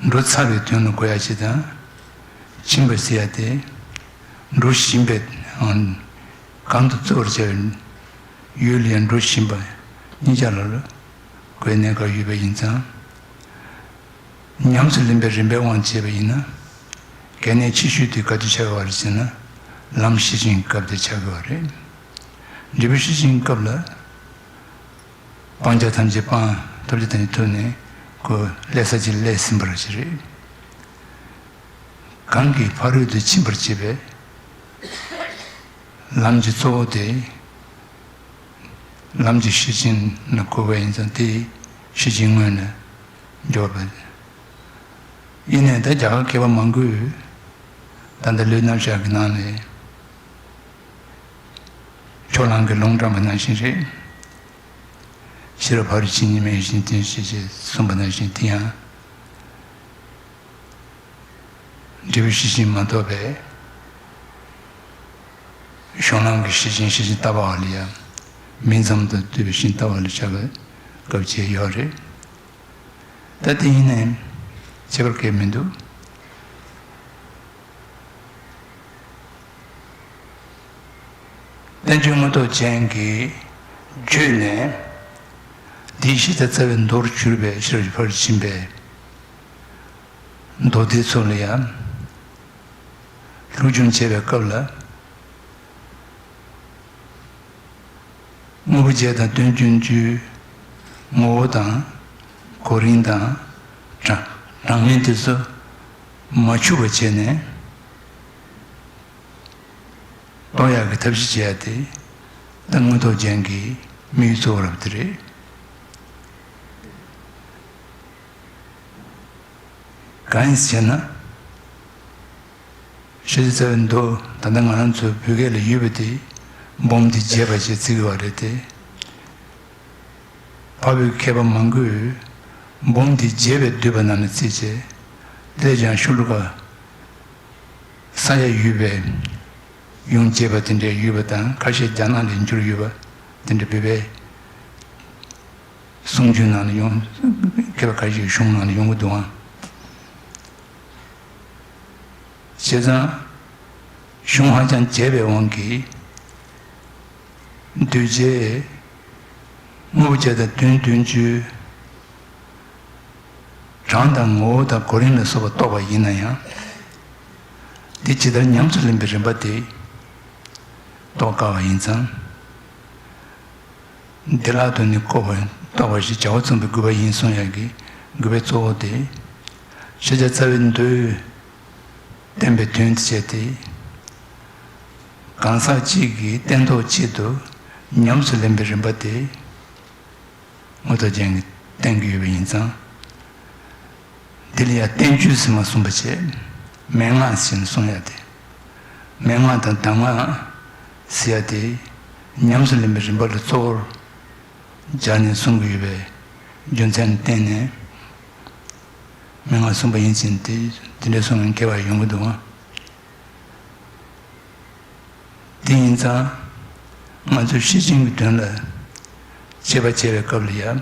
འགྲོ་ཚར་བའི་དོན་ལ་གོ་ཡ་ཅིག་དང་། ཕྱིན་པ་ཟེར་ཡ་དེ་འགྲོ་བཞིན་པའི་གང་དུ་གཙོ་བོར་བྱ་བའི་ཡུལ་ལ་ཡང་འགྲོ་བཞིན་པ་གཉིས་ཆ་ལ་ལ་གོ་ཡ་གནས་སྐབས་ཡོད་པ་ཡིན་ཙང་། ཉམས་སུ་ལེན་པའི་རིམ་པའི་དབང་བྱས་པ་ཡིན་ན། གལ་གནད་ཆེ་ཤོས་དེ་ག་དུས་ཆགས་ཀྱི་ཡོད་རེད་ཟེར་ན། ལམ་ཤེར་ཕྱིན་སྐབས་དེ་ཆགས་ཀྱི་ཡོད་རེད། འབྲས་བུ་ཤེར་ཕྱིན་སྐབས་ལ། སྤང་བྱ་ཐམས་ཅད་སྤངས། ཐོབ་བྱ་ཐམས་ཅད་ཐོབ་ནས་ཁོ་ལས་ས་ཅིག་ལས་ཟིན་པ་ཞིག་རེད། གང་གིས་ཕ་རོལ་ཏུ་ཕྱིན་པར་བྱེད་པའི་ལམ་གྱི་གཙོ་བོ་དེ་ལམ་གྱི་ཤེར་ཕྱིན་ལ་གོ་བ་ཡིན་ཙང་དེ་ཤེར་ཕྱིན་དངོས་ལ་འཇོག་པ། ཡིན་ནའི་ད་རྒྱ་གར་མཁས་པ་མང་པོས་ད་ལྟ་ལུས་རྣམ་གཞག་གི་ནང་ནས། ཕྱོགས་གླང་གིས་ལུང་དྲངས་པ་ནང་བཞིན་རེད། ཤེས་རབ་ཕ་རོལ་ཕྱིན་ཉིད་མེད་ཡེ་ཤེས་ལྡན་ཞེས་གསུངས་པ་ནང་བཞིན་དེ་ཡང་། འབྲས་བུ་ཤེར་ཕྱིན་མ་གཏོགས་པའི་གཞུང་ལམ་གྱི་ཤེར་ཕྱིན་ཤེར་ཕྱིན་ལྟ་བ་ལ་ཡང་མིང་ཙམ་དུ་བསྡུས་པའི་ཤེར་ཕྱིན་ལྟ་བ་ལ་བྱ་བའི་སྐབས་ཅིག་ཡོད་རེད། ད་དེ་ཡིན་ནའི་ཁྱད་པར་གང་ཡང་མི་འདུག་བསྟན་བཅོས་དངོས་ཐོག་ཅན་གྱི་བརྒྱུད་ནས་འདིའི་ཤེས་བྱ་རྩ་བའི་མདོར་གྱུར་པའི་ཤེས་རབ་ཕར་ཕྱིན་པའི་མདོ་སྡེ་ཚོ་ལ་ཡང་སློབ་སྦྱོང་བྱེད་པའི་སྐབས་ལ། དངོས་པོ་བྱས་དང་དོན་སྟོན་རྒྱུའི་ངོ་བོ་དང་། གོ་རིམ་དང་། གྲངས་གྲངས་ངེས་དེ་ཚོ་མ་འཆུག་པ་བྱས་ནས་རྟོགས་ཡག་གི་ཐབས་ཤེས་བྱེད་ཡག་དེ་ད་དངོས་ཐོག་ཅན་གྱི་དམིགས་ཡུལ་གཙོ་བོ་རབ་དེ་རེད། གང་ཡིན་ཟེར་ན། ཤེས་བྱ་རྩ་བའི་མདོ་ད་ལྟ་ང་རང་ཚོ་བོད་སྐད་ལ་ཡོད་པ་དེ་འབུམ་སྡེ་རྒྱས་པ་ཞེས་བརྩི་གི་ཡོད་རེད་དེ། འཕགས་པའི་མཁས་པ་མང་པོས་འབུམ་སྡེ་རྒྱས་པའི་བསྡུས་པ་རྣམས་ལ་བརྩིས་བྱས། དེ་ལས་ཀྱང་ཤོ་ལོ་ཀ་ས་ཡ་ཡོད་པའི་ཡོངས་རྒྱས་པ་དེ་འདྲ་ཡོད་པ་དང་། ཁ་ཤས་རྒྱ་ནག་ལས་བསྒྱུར་ཡོད་པ་དེ་འདྲ་བོད་པའི་གསུང་རྒྱུན་ནང་ལ་ཡོང་། མཁས་པ་ཁ་ཤས་ཀྱི་གཞུང་ནང་ལ་ཡོང་གི་འདུག་ཨང་། བྱས་ཙང་གཞུང་ཧ་ཅང་རྒྱས་པའི་དབང་གིས་གདུལ་བྱའི་དངོས་པོ་བྱས་དང་དོན་སྟོན་རྒྱུའི་གྲངས་དང་ངོ་བོ་དང་གོ་རིམ་ལ་སོགས་པ་རྟོགས་པ་ཡིན་ན་ཡང་། དེ་ཇི་ལྟར་ཉམས་སུ་ལེན་པའི་རིམ་པ་དེ་རྟོགས་དཀའ་བ་ཡིན་ཙང་། བདེ་བླག་ཏུ་ནི་བཀོད་པ་རྟོགས་པ་ཞེས་བྱ་བ་མཚུངས་པའི་དགོས་པ་ཡིན་གསུང་ཡག་གི་དགོས་པའི་གཙོ་བོ་དེ། ཤེས་བྱ་རྩ་བའི་མདོས་བསྟན་པའི་དོན་དེ་བྱས་ཏེ། གང་ཟག་གཅིག་གིས་བརྟན་ཐོག་ཆེད་དུ་ཉམས་སུ་ལེན་པའི་རིམ་པ་དེ། མངོན་རྟོགས་རྒྱན་གྱིས་བསྟན་གྱི་ཡོད་པ་ཡིན་ཙང་། འདི་ལ་ཡང་བསྟན་བཅོས་ཟེར་མ་གསུངས་པ་བྱས། མན་ངག་ཟེར་ནས་གསུང་ཡ་དེ། མན་ངག་དང་གདམས་ངག་ཟེར་ཡ་དེ། ཉམས་སུ་ལེན་པའི་རིམ་པ་ལ་གཙོ་བོར་སྦྱར་ནས་གསུང་གི་ཡོད་པའི་རྒྱུ་མཚན་ལ་བརྟེན་ནས། མན་ངག་གསུངས་པ་ཡིན་ཕྱིན་དེ་དེ་འདྲའི་གསུང་མཁན་མཁས་པ་ཡོང་གི་འདུག་ཨང་། དེ་ཡིན་ཙང་། ང་ཚོས་ཤེར་ཕྱིན་གྱི་དོན་ལ་དཔྱད་པ་བྱེད་པའི་སྐབས་ལ་ཡང་།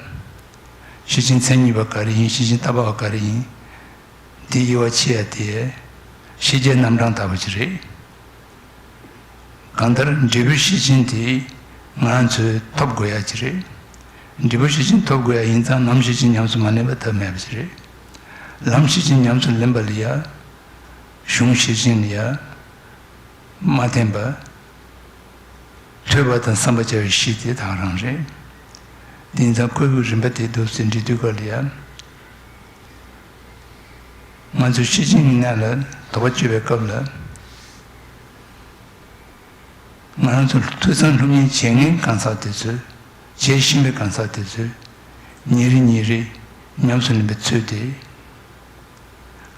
ཤེར་ཕྱིན་མཚན་ཉིད་པ་ག་རེ་ཡིན། ཤེར་ཕྱིན་ལྟ་བ་བ་ག་རེ་ཡིན། དེ་དབྱེ་བ་ཕྱེ་ཡ་དེ་ཤེས་བྱའི་རྣམ་གྲངས་ལྟ་བུ་ཅིག་རེད། གང་ལྟར་འབྲས་བུའི་ཤེར་ཕྱིན་དེ་ང་ཚོས་ཐོབ་དགོས་ཡ་ཅིག་རེད། འབྲས་བུའི་ཤེར་ཕྱིན་ཐོབ་དགོས་ཡ་ཡིན་ཙང་ལམ་ཤེར་ཕྱིན་ཉམས་སུ་མ་ལེན་པ་ཐབས་མེད་པ་ཅིག་རེད། ལམ་ཤེར་ཕྱིན་ཉམས་སུ་ལེན་པ་ལ་ཡ། གཞུང་ཤེར་ཕྱིན་ལ་ཡ། མ་བརྟེན་པ། ཐོས་པ་དང་བསམ་པ་བྱ་བའི་གཞི་དེ་དག་རང་རེད། དེ་ཡིན་ཙང་ཁོའི་རིམ་པ་དེ་འདུག་ཟེར་འབྲི་དུས་སྐབས་ལ་ཡང་། ང་ཚོས་ཤེར་ཕྱིན་གྱི་གནས་ལ་དོགས་པ་གཅོད་པའི་སྐབས་ལ། ང་རང་ཚོ་ཐོས་བསམ་སློབ་གཉེར་བྱེད་མཁན་གང་ཟག་དེ་ཚོས། བྱེད་བཞིན་པའི་གང་ཟག་དེ་ཚོས། ཉིན་རེ་ཉིན་རེ་ཉམས་སུ་ལེན་པའི་ཚུལ་དེ།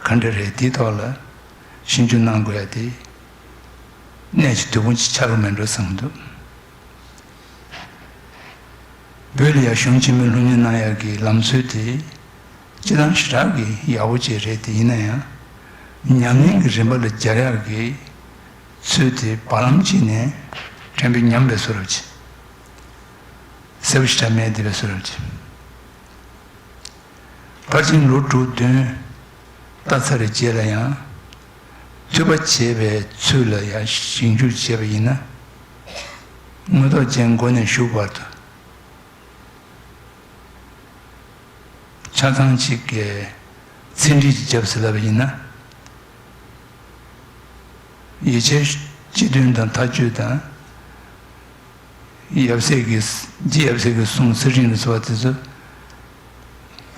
ག་འདྲ་རེད། དེའི་ཐོག་ལ་ཞིབ་འཇུག་གནང་དགོས་ཡ་དེ་གནད་ཀྱི་དོན་པོ་ཅིག་ཆགས་ཀྱི་མེད་འགྲོ་བསམ་གྱི་འདུག། བོད་ལ་ཡང་གཞུང་ཆེན་མོའི་སློབ་གཉེར་གནང་ཡག་གི་ལམ་སྲོལ་དེ་སྤྱིར་བཏང་ཞེ་དྲག་གི་ཡག་པོ་ཅིག་རེད། དེ་ཡིན་ན་ཡང་ཉམས་ལེན་གྱི་རིམ་པ་ལ་སྦྱར་ཡག་གི་ཚུལ་དེ་བར་ལམ་གཅིག་ནས་དྲན་པས་ཉམས་པའི་བཟོ་འདྲ་ཅིག། གསལ་པོ་ཞེ་དྲག་མེད་བསྡད་པའི་བཟོ་འདྲ་ཅིག། ཕར་ཕྱིན་ལོ་དྲུག་བདུན་ལྟ་ཚར་བའི་རྗེས་ལ་ཡང་། ཐོས་པ་བྱས་པའི་ཚུལ་ལ་ཡང་ཞིབ་འཇུག་བྱས་པ་ཡིན་ན། མངོན་རྟོགས་རྒྱན་མགོ་ནས་གཞུག་བར་དུ་ཆ་ཚང་གཅིག་གི་ཚད་འབྲས་ཀྱི་རྒྱབ་ཟེར་ལབ་པ་ཡིན་ན། ཡིད་ཆེས་སྤྱི་དོན་དང་མཐའ་དཔྱོད་དང་། ཡབ་སྲས་ཀྱི། རྗེ་ཡབ་སྲས་ཀྱི་གསུང་ཚུལ་ཁྲིམས་ལ་སོགས་པ་དེ་ཚོ་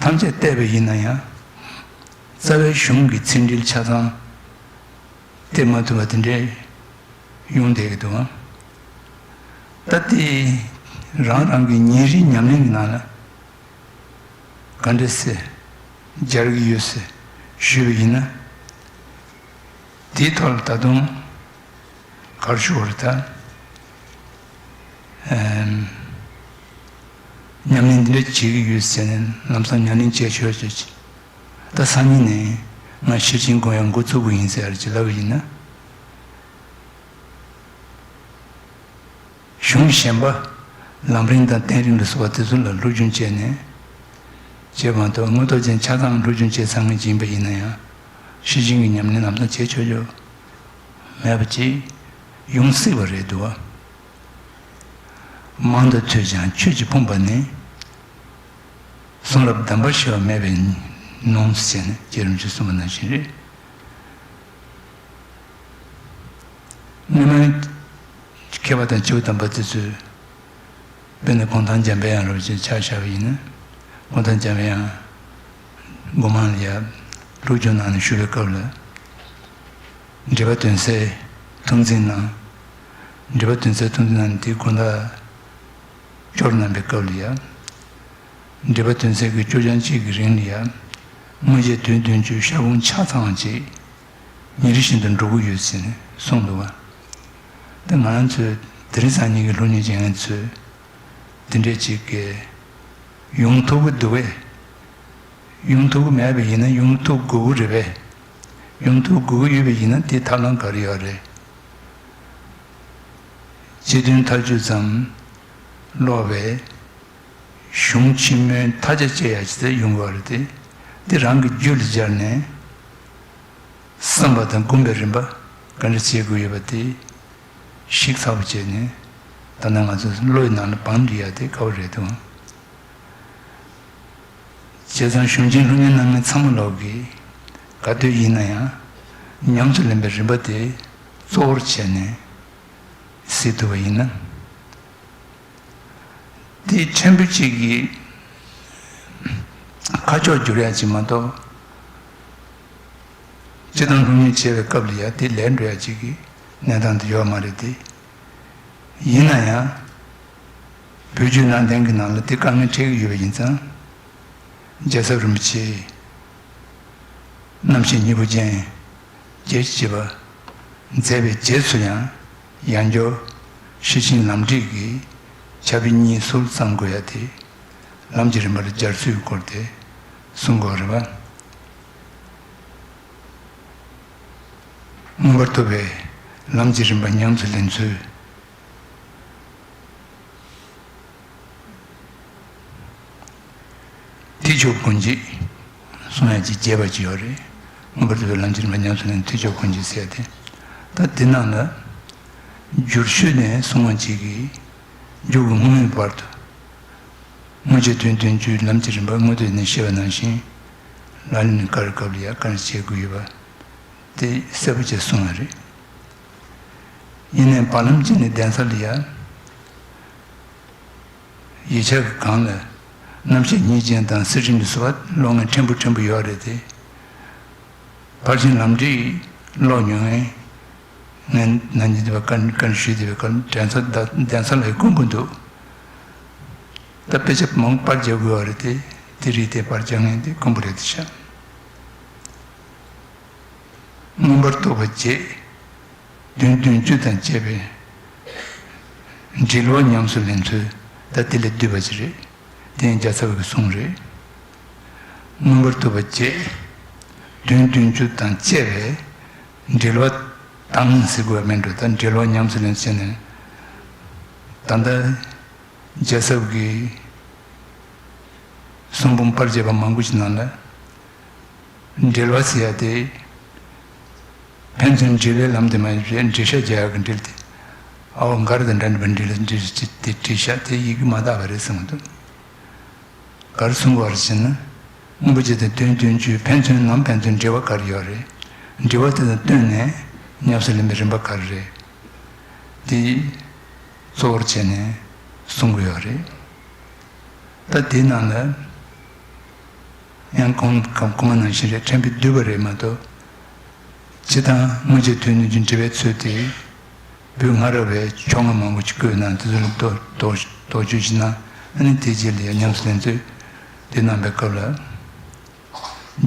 ཐམས་ཅད་བལྟས་པ་ཡིན་ན་ཡང་། རྩ་བའི་གཞུང་གི་ཚིག་འགྲེལ་ཆ་ཚང་སྟེར་མ་ཐུབ་པ་དེ་འདྲས་ཡོང་བསྡད་ཀྱི་འདུག་ཨང་། ད་ལྟའི་རང་རང་གི་ཉིན་རེའི་ཉམས་ལེན་གྱི་ནང་ལ་ག་འདྲས་སེ་སྦྱར་གྱི་ཡོད་ཟེར་ཞུས་པ་ཡིན་ན། དེའི་ཐོག་ལ་ད་དུང་། ག་རེ་ཞུ་དགོས་རེད་ད། ཨེམ། ཉམས་ལེན་འདི་འདྲ་བྱེད་ཀྱི་ཡོད་ཟེར་ནས་ལམ་སང་ཉམས་ལེན་བྱས་ཆོག་ཅེས། ད་སང་ཉིན་ནས་ང་ཤེར་ཕྱིན་སྒོམ་ཡག་འགོ་བཙུགས་པ་ཡིན་ཟེར་ཅིག་ལབ་པ་ཡིན་ན། གཞུང་གཞན་པ། ལམ་རིམ་དང་བསྟན་རིམ་ལ་སོགས་པ་དེ་ཚོ་ལ་སློབ་སྦྱོང་བྱས་ནས། བྱས་མ་གཏོགས་མངོན་རྟོགས་རྒྱན་ཆ་ཚང་སློབ་སྦྱོང་བྱས་ཚར་མཁན་ཅིག་ཡིན་པ་ཡིན་ན་ཡང་། ཤེར་ཕྱིན་གྱི་ཉམས་ལེན་ལམ་སང་བྱས་ཆོག་རྒྱུ་མེད་པ་ཅིག་ཡོང་སྲིད་པ་རེད་འདུག་བ། མང་དུ་ཐོས་ཀྱང་ཆོས་ཀྱིས་ཕོངས་པ་ནི། གསུང་རབ་གདམས་པ་ཞེས་པ་མེད་པས་ནོངས་ཟེར་ནས་རྗེ་རིན་པོ་ཆེས་གསུངས་པ་ནང་བཞིན་རེད། སྔོན་མའི་མཁས་པ་དང་སྐྱེས་བུ་དམ་པ་དེ་ཚོས། དཔེར་ན་གུང་ཐང་འཇམ་པའི་དབྱངས་རབ་ཅིག་ཆ་བཞག་པ་ཡིན་ན། གུང་ཐང་འཇམ་པའི་དབྱངས་སྒོ་མང་ལ་ཡ་སློབ་སྦྱོང་གནང་ནས་བཞུགས་པའི་སྐབས་ལ། འགྲེལ་པ་དོན་གསལ་ཐུགས་འཛིན་གནང་། འགྲེལ་པ་དོན་གསལ་ཐུགས་འཛིན་གནང་ནས་དེའི་དགོངས་དག་སྐྱོར་གནང་པའི་སྐབས་ལ་ཡ། འགྲེལ་པ་དོན་གསལ་གྱི་སྐྱོར་སྦྱང་གཅིག་གི་རིང་ལ་ཡ། དངོས་བཤད་དོན་བདུན་ཅུའི་ཤར་ཕུང་ཆ་ཚང་ཅིག་ཉིན་རེ་བཞིན་དུ་འགྲོ་གི་ཡོད་ཟེར་ནས་གསུངས་འདུག་བ། ད་ང་རང་ཚོའི་དེ་རིང་སང་ཉིན་གྱི་སློབ་གཉེར་བྱེད་མཁན་ཚོས་དེ་འདྲས་ཅིག་གི་ཡོང་ཐུབ་ཀྱི་འདུག་བས། ཡོང་ཐུབ་ཀྱི་མེད་པ་ཡིན་ན་ཡོང་ཐུབ་དགོས་ཀྱི་རེད་པས། ཡོང་ཐུབ་དགོས་ཀྱི་ཡོད་པ་ཡིན་ན་དེའི་ཐབས་ལམ་ག་རེ་ཡོད་རེད། སྤྱི་དོན་མཐའ་དཔྱོད་ཙམ་ཀློག་པས། གཞུང་ཆེན་མོའི་མཐའ་རྒྱ་བཅད་ཡག་ཅིག་དེ་ཡོང་གི་རེད་དེ། འདི་རང་གི་རྒྱུད་ལ་སྦྱར་ནས། བསམ་པ་དང་སྒོམ་པའི་རིམ་པ་ག་འདྲ་བྱེད་དགོས་ཡོད་པ་དེ་ཞིབ་ཚགས་པོ་བྱས་ནས། ད་ལྟ་ང་ཚོ་བློ་ཡི་ནང་ལ་བང་སྒྲིག་ཡག་དེ་དཀའ་བ་རེད་འདུག། བྱས་ཙང་གཞུང་ཆེན་སློབ་གཉེར་གནང་མཁན་ཚང་མ་ལོག་གིས་ག་དུས་ཡིན་ན་ཡང་ཉམས་སུ་ལེན་པའི་རིམ་པ་དེ་གཙོ་བོར་བྱས་ནས་གཟིགས་ཐུབ་པ་ཡིན་ན། དེ་ཕྲན་བུ་གཅིག་གིས་ཁ་ཕྱོགས་བསྒྱུར་ཡ་ཅིག་མ་གཏོགས། སྤྱིར་བཏང་སློབ་གཉེར་བྱེད་པའི་སྐབས་ལ་ཡ་དེ་ལས་འགྲོ་ཡ་གཅིག་གི་གནས་སྟངས་དེ་ཡོད་མ་རེད་དེ། ཡིན་ན་ཡང་། བོད་བརྒྱུད་ནང་བསྟན་གྱི་ནང་ལ་དེ་དཀའ་ངལ་འཕྲད་ཀྱི་ཡོད་པ་ཡིན་ཙང་། རྒྱལ་ཚབ་རིན་པོ་ཆེས་རྣམ་བཤད་སྙིང་པོ་ཅན་རྒྱས་བྱེད་པ་མཛད་པའི་རྗེས་སུ་ཡང་། ཡང་སྐྱར་ཤེར་ཕྱིན་ལམ་ཁྲིད་ཀྱི་ཕྱག་དཔེ་གཉིས་སུ་བརྩམ་དགོས་ཡ་དེ། ལམ་གྱི་རིམ་པར་སྦྱར་ཚུལ་སྐོར་དེ་གསུང་དགོས་རེད་པ། མངོན་པར་ཐུབ་པའི་ལམ་གྱི་རིམ་པ་ཉམས་སུ་ལེན་ཚུལ། ཐེག་མཆོག་སྒོ་འབྱེད་གསུང་ཡ་ཅིག་རྒྱས་པ་ཅིག་ཡོད་རེད། མངོན་པར་ཐུབ་པའི་ལམ་གྱི་རིམ་པ་ཉམས་སུ་ལེན་ཐེག་མཆོག་སྒོ་འབྱེད་ཟེར་ཡ་དེ། ད་དེ་ནང་ལ་བསྒྱུར་ཤོས་ནས་གསུང་བ་གཅིག་གིས། མཇུག་གི་སྔོན་མའི་བར་དུ། དངོས་རྗེས་དོན་བདུན་ཅུའི་ལམ་གྱི་རིམ་པ་དངོས་བསྟན་ནས་བཤད་པ་ནང་བཞིན། ལག་ལེན་ནས་བཀར་སྐབས་ལ་ཡ་བཀར་བྱེད་དགོས་ཡོད་པ། དེ་གསལ་པོ་བྱས་གསུངས་པ་རེད། ཡིན་ནའི་བར་ལམ་གཅིག་ནས་གདན་ས་ལ་ཡ། ཡིག་ཆ་གི་སྒང་ལ་རྣམ་བཤད་སྙིང་རྗེ་དང་གསེར་ཁྲིམས་ཀྱི་བཟོ་བ་ཀློག་མཁན་ཕྲན་བུ་ཕྲན་བུ་ཡོད་རེད་དེ། ཕར་ཕྱིན་ལམ་ཁྲིད་ཀློག་མྱོང་མཁན་ངས་ནམ་རྒྱུན་དེ་བ་བཀའ་བཀའ་འདྲི་ཞུས་དེ་བའི་སྐབས་གདན་ས་གདན་ས་ལ་དཀོན་པོ་འདུག་ད་དཔེ་ཆ་མང་པར་རྒྱག་དགོས་པ་རེད་དེ། དེ་རིགས་དེ་པར་རྒྱག་མཁན་དེ་དཀོན་པོ་རེད་དེ་ཤག་མངོན་པར་རྟོགས་པ་བརྒྱད། དོན་བདུན་ཅུ་དང་བཅས་པའི་འགྲེལ་བ་ཉམས་སུ་ལེན་ཚུལ་ད་དེ་ལས་བསྡུས་པ་ཅིག་རེད། དེ་ཡང་རྒྱལ་ཚབ་ཀྱི་གསུང་རེད། མངོན་པར་རྟོགས་པ་བརྒྱད། དོན་བདུན་ཅུ་དང་བཅས་པའི་འགྲེལ་བ་དང་ཟེར་དགོས་པ་མིན་འགྲོ། ད་འགྲེལ་བ་ཉམས་སུ་ལེན་བྱས་ནས། ད་ལྟ་རྒྱལ་ཚབ་ཀྱི་གསུང་འབུམ་པར་བརྒྱབ་པ་མང་པོ་ཞིག་ནང་ལ། འགྲེལ་བ་ཟེར་ཡ་དེ། ཕན་ཚུན་འབྲེལ་བའི་ལམ་དུ་མ་ཡིན་པའི་འགྲེལ་བཤད་རྒྱག་ཡག་གི་འགྲེལ་དེ། ཨའོ་མགར་དང་འདྲ་འདྲ་བའི་འགྲེལ་འགྲེལ་དེ་འགྲེལ་བཤད་དེ་ཡི་གེ་མ་དག་པ་རེད་བསམ་གྱི་འདུག་ག་རེ་གསུང་དགོས་རེད་ཟེར་ན། མངོན་པར་བྱས་ཏེ་དོན་བདུན་ཅུའི་ཕན་ཚུན་ནམ་ཕན་ཚུན་འབྲེལ་བ་ག་རེ་ཡོད་རེད། འབྲེལ་བ་དེ་དང་བསྟུན་ནས་ཉམས་སུ་ལེན་པའི་རིམ་པ་ག་རེ་རེད། དེ་གཙོ་བོར་བྱས་ནས་གསུང་གི་ཡོད་རེད། ད་དེའི་ནང་ལ། ཡང་གོང་གོང་མ་ནང་བཞིན་རེད། ཕྲན་བུ་བསྡུས་པ་རེད་མ་གཏོགས། སྤྱིར་བཏང་དངོས་རྗེས་དོན་བདུན་ཅུའི་འགྲེལ་བའི་ཚུལ་དེ། བོད་སྔ་རབས་པའི་ཕྱོགས་སྔ་མང་པོ་ཅིག་བཀོད་གནང་། དེ་ཚོ་ལ་དོ་དོ་དོགས་གཅོད་ཅིག་གནང་། ཨ་ནི་དེ་རྗེས་ལ་ཡང་ཉམས་སུ་ལེན་ཚུལ་དེ་གནང་པའི་སྐབས་ལ།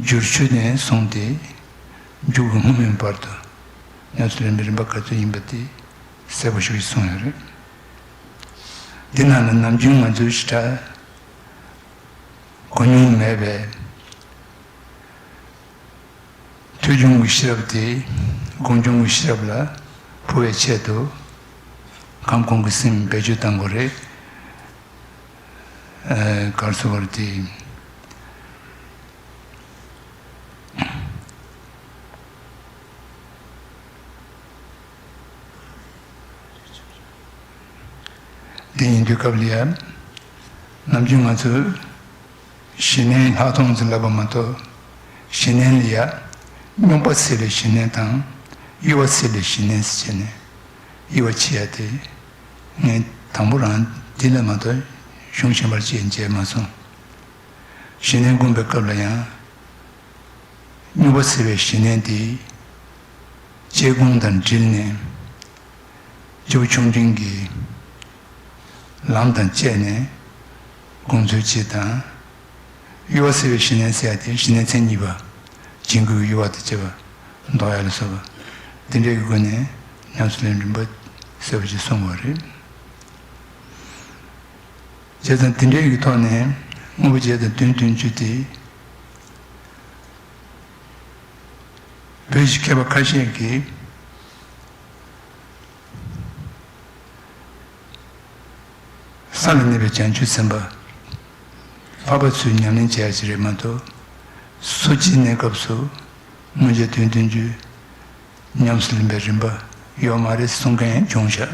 བསྒྱུར་ཤོས་ནས་བཟུང་སྟེ། མཇུག་གི་སྔོན་མའི་བར་དུ་ཉམས་སུ་ལེན་པའི་རིམ་པ་ག་ཚོད་ཡིན་པ་དེ་གསལ་པོ་ཞིག་གསུངས་ཡོད་རེད། འདི་ནང་ལ་ནམ་རྒྱུན་ང་ཚོའི་ཞེ་དྲག་གོ་མྱོང་མེད་པའི་ཐོས་བྱུང་གི་ཤེས་རབ་དེ་སྒོམ་བྱུང་གི་ཤེས་རབ་ལ་འཕོ་བའི་ཆེད་དུ་གང་གོང་གི་སེམས་བེད་སྤྱོད་གཏང་དགོས་རེད། ཨ། ག་རེ་ཟེར་དགོས་རེད་དེ། དེ་ཡིན་དུས་སྐབས་ལ་ཡང་། ནམ་རྒྱུན་ང་ཚོས་གཞི་གནས་ལྷག་མཐོང་ཟེར་ལབ་པ་མ་གཏོགས། གཞི་གནས་ལ་ཡང་། སྙོམས་པ་སེལ་བའི་གཞི་གནས་དང་། གཡོ་བ་སེལ་བའི་གཞི་གནས་ཟེར་བྱས་ནས་དབྱེ་བ་ཕྱེ་ཡ་དེ། ངས་དང་པོ་རང་འདི་ལ་མ་གཏོགས་གཞུང་གཞན་པར་ཅིག་མཇལ་མ་སོང་། གཞི་གནས་སྒོམ་པའི་སྐབས་ལ་ཡང་། སྙོམས་པ་སེལ་བའི་གཞི་གནས་དེ། དཔྱད་སྒོམ་དང་འབྲེལ་ནས། སྤྱི་བོ་ཆུང་འབྲིང་གི་ལམ་དང་བཅས་ནས་སྒོམ་ཚུལ་གཅིག་དང་། གཡོ་བ་སེལ་བའི་གཞི་གནས་ཟེར་ཡ་དེ་གཞི་གནས་མཚན་ཉིད་པ། བྱིང་རྒོད་ཀྱི་གཡོ་བ་དང་བཅས་པ་ཟློག་ཡ་ལ་སོགས་པ། དེ་འདྲའི་སྒོ་ནས་ཉམས་སུ་ལེན་རིམ་པ་གསལ་པོ་ཞིག་གསུངས་པ་རེད། བྱས་ཙང་དེ་འདྲའི་གི་ཐོག་ནས་དངོས་པོ་བྱས་དང་དོན་བདུན་ཅུ་དེ། བོད་ཀྱི་མཁས་པ་ཁ་ཤས་ཀྱིས། ས་ལ་གནས་པའི་བྱང་ཆུབ་སེམས་དཔའ་འཕགས་པ་ཚོས་ཉམས་ལེན་བྱེད་ཡ་ཞིག་རེད་མ་གཏོགས། སོ་སྐྱེའི་གནས་སྐབས་སུ་དངོས་རྗེས་དོན་བདུན་ཅུ་ཉམས་སུ་ལེན་པའི་རིམ་པ་ཡོད་མ་རེད་གསུང་མཁན་བྱུང་ཤག་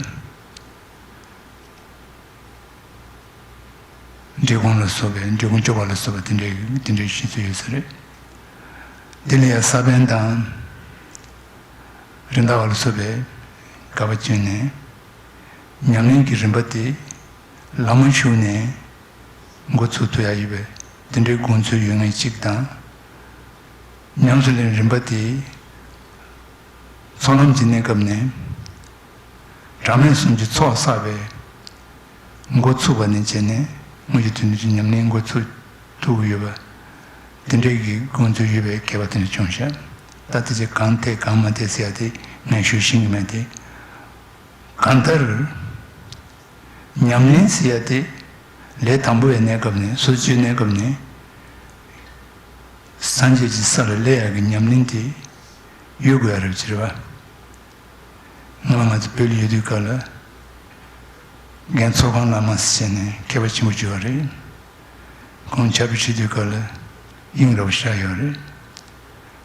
འབྲི་གུང་ལ་སོགས་པའི། འབྲི་གུང་སྐྱོབ་པ་ལ་སོགས་པ་དེ་འདྲའི་དེ་འདྲའི་བཤད་ཚུལ་ཡོད་ས་རེད། དེ་ལ་ཡང་ས་པཎ་དང་། རིམ་བདག་པ་ལ་སོགས་པས་དགག་པ་བཅོས་ནས། ཉམས་ལེན་གྱི་རིམ་པ་དེ་ལ་མོ་ཞུགས་ནས་ འགོ་ཚུགས་ཐུབ་ཡ་ཡོད་པའི་དེ་འདྲའི་དགོངས་ཚུལ་ཡོད་མཁན་གཅིག་དང་། ཉམས་སུ་ལེན་རིམ་པ་དེ་ཚོགས་ལམ་གྱི་གནས་སྐབས་ནས་གྲངས་མེད་གསུམ་གྱི་ཚོགས་བསགས་པའི་འགོ་ཚུགས་པ་ནས་བྱས་ནས་དངོས་ཀྱི་དོན་དུ་ཉམས་ལེན་འགོ་ཚུགས་ཐུབ་ཀྱི་ཡོད་པ། དེ་འདྲའི་གི་དགོངས་ཚུལ་ཡོད་པའི་མཁས་པ་དེ་འདྲ་བྱུང་ཤག་ད་དེ་ཚོ་གང་འཐད་གང་མ་འཐད་ཟེར་ཡ་དེ་ངས་ཞུ་ཤེས་ཀྱི་མེད་དེ། གང་ལྟར། ཉམས་ལེན་ཟེར་ཡ་དེ་ལས་དང་པོ་བའི་གནས་སྐབས་ནས་སོ་སོའི་གནས་སྐབས་ནས་སངས་རྒྱས་ཀྱི་ས་ལ་སླེབས་ཡ་གི་ཉམས་ལེན་དེ་ཡོད་དགོས་ཡ་རེད་ཟེར་བ། སྔོན་མ་ང་ཚོ་བོད་ལ་ཡོད་དུས་སྐབས་ལ་རྒན་ཚོགས་ཁང་བླ་མ་ཟེར་བྱས་ནས་མཁས་པ་ཆེན་པོ་བྱུང་བ་རེད། ཁོང་ཕྱག་དཔེ་ཁྲིད་དུས་སྐབས་ལ་དབྱིངས་རབ་ཤ་ཡོད་རེད།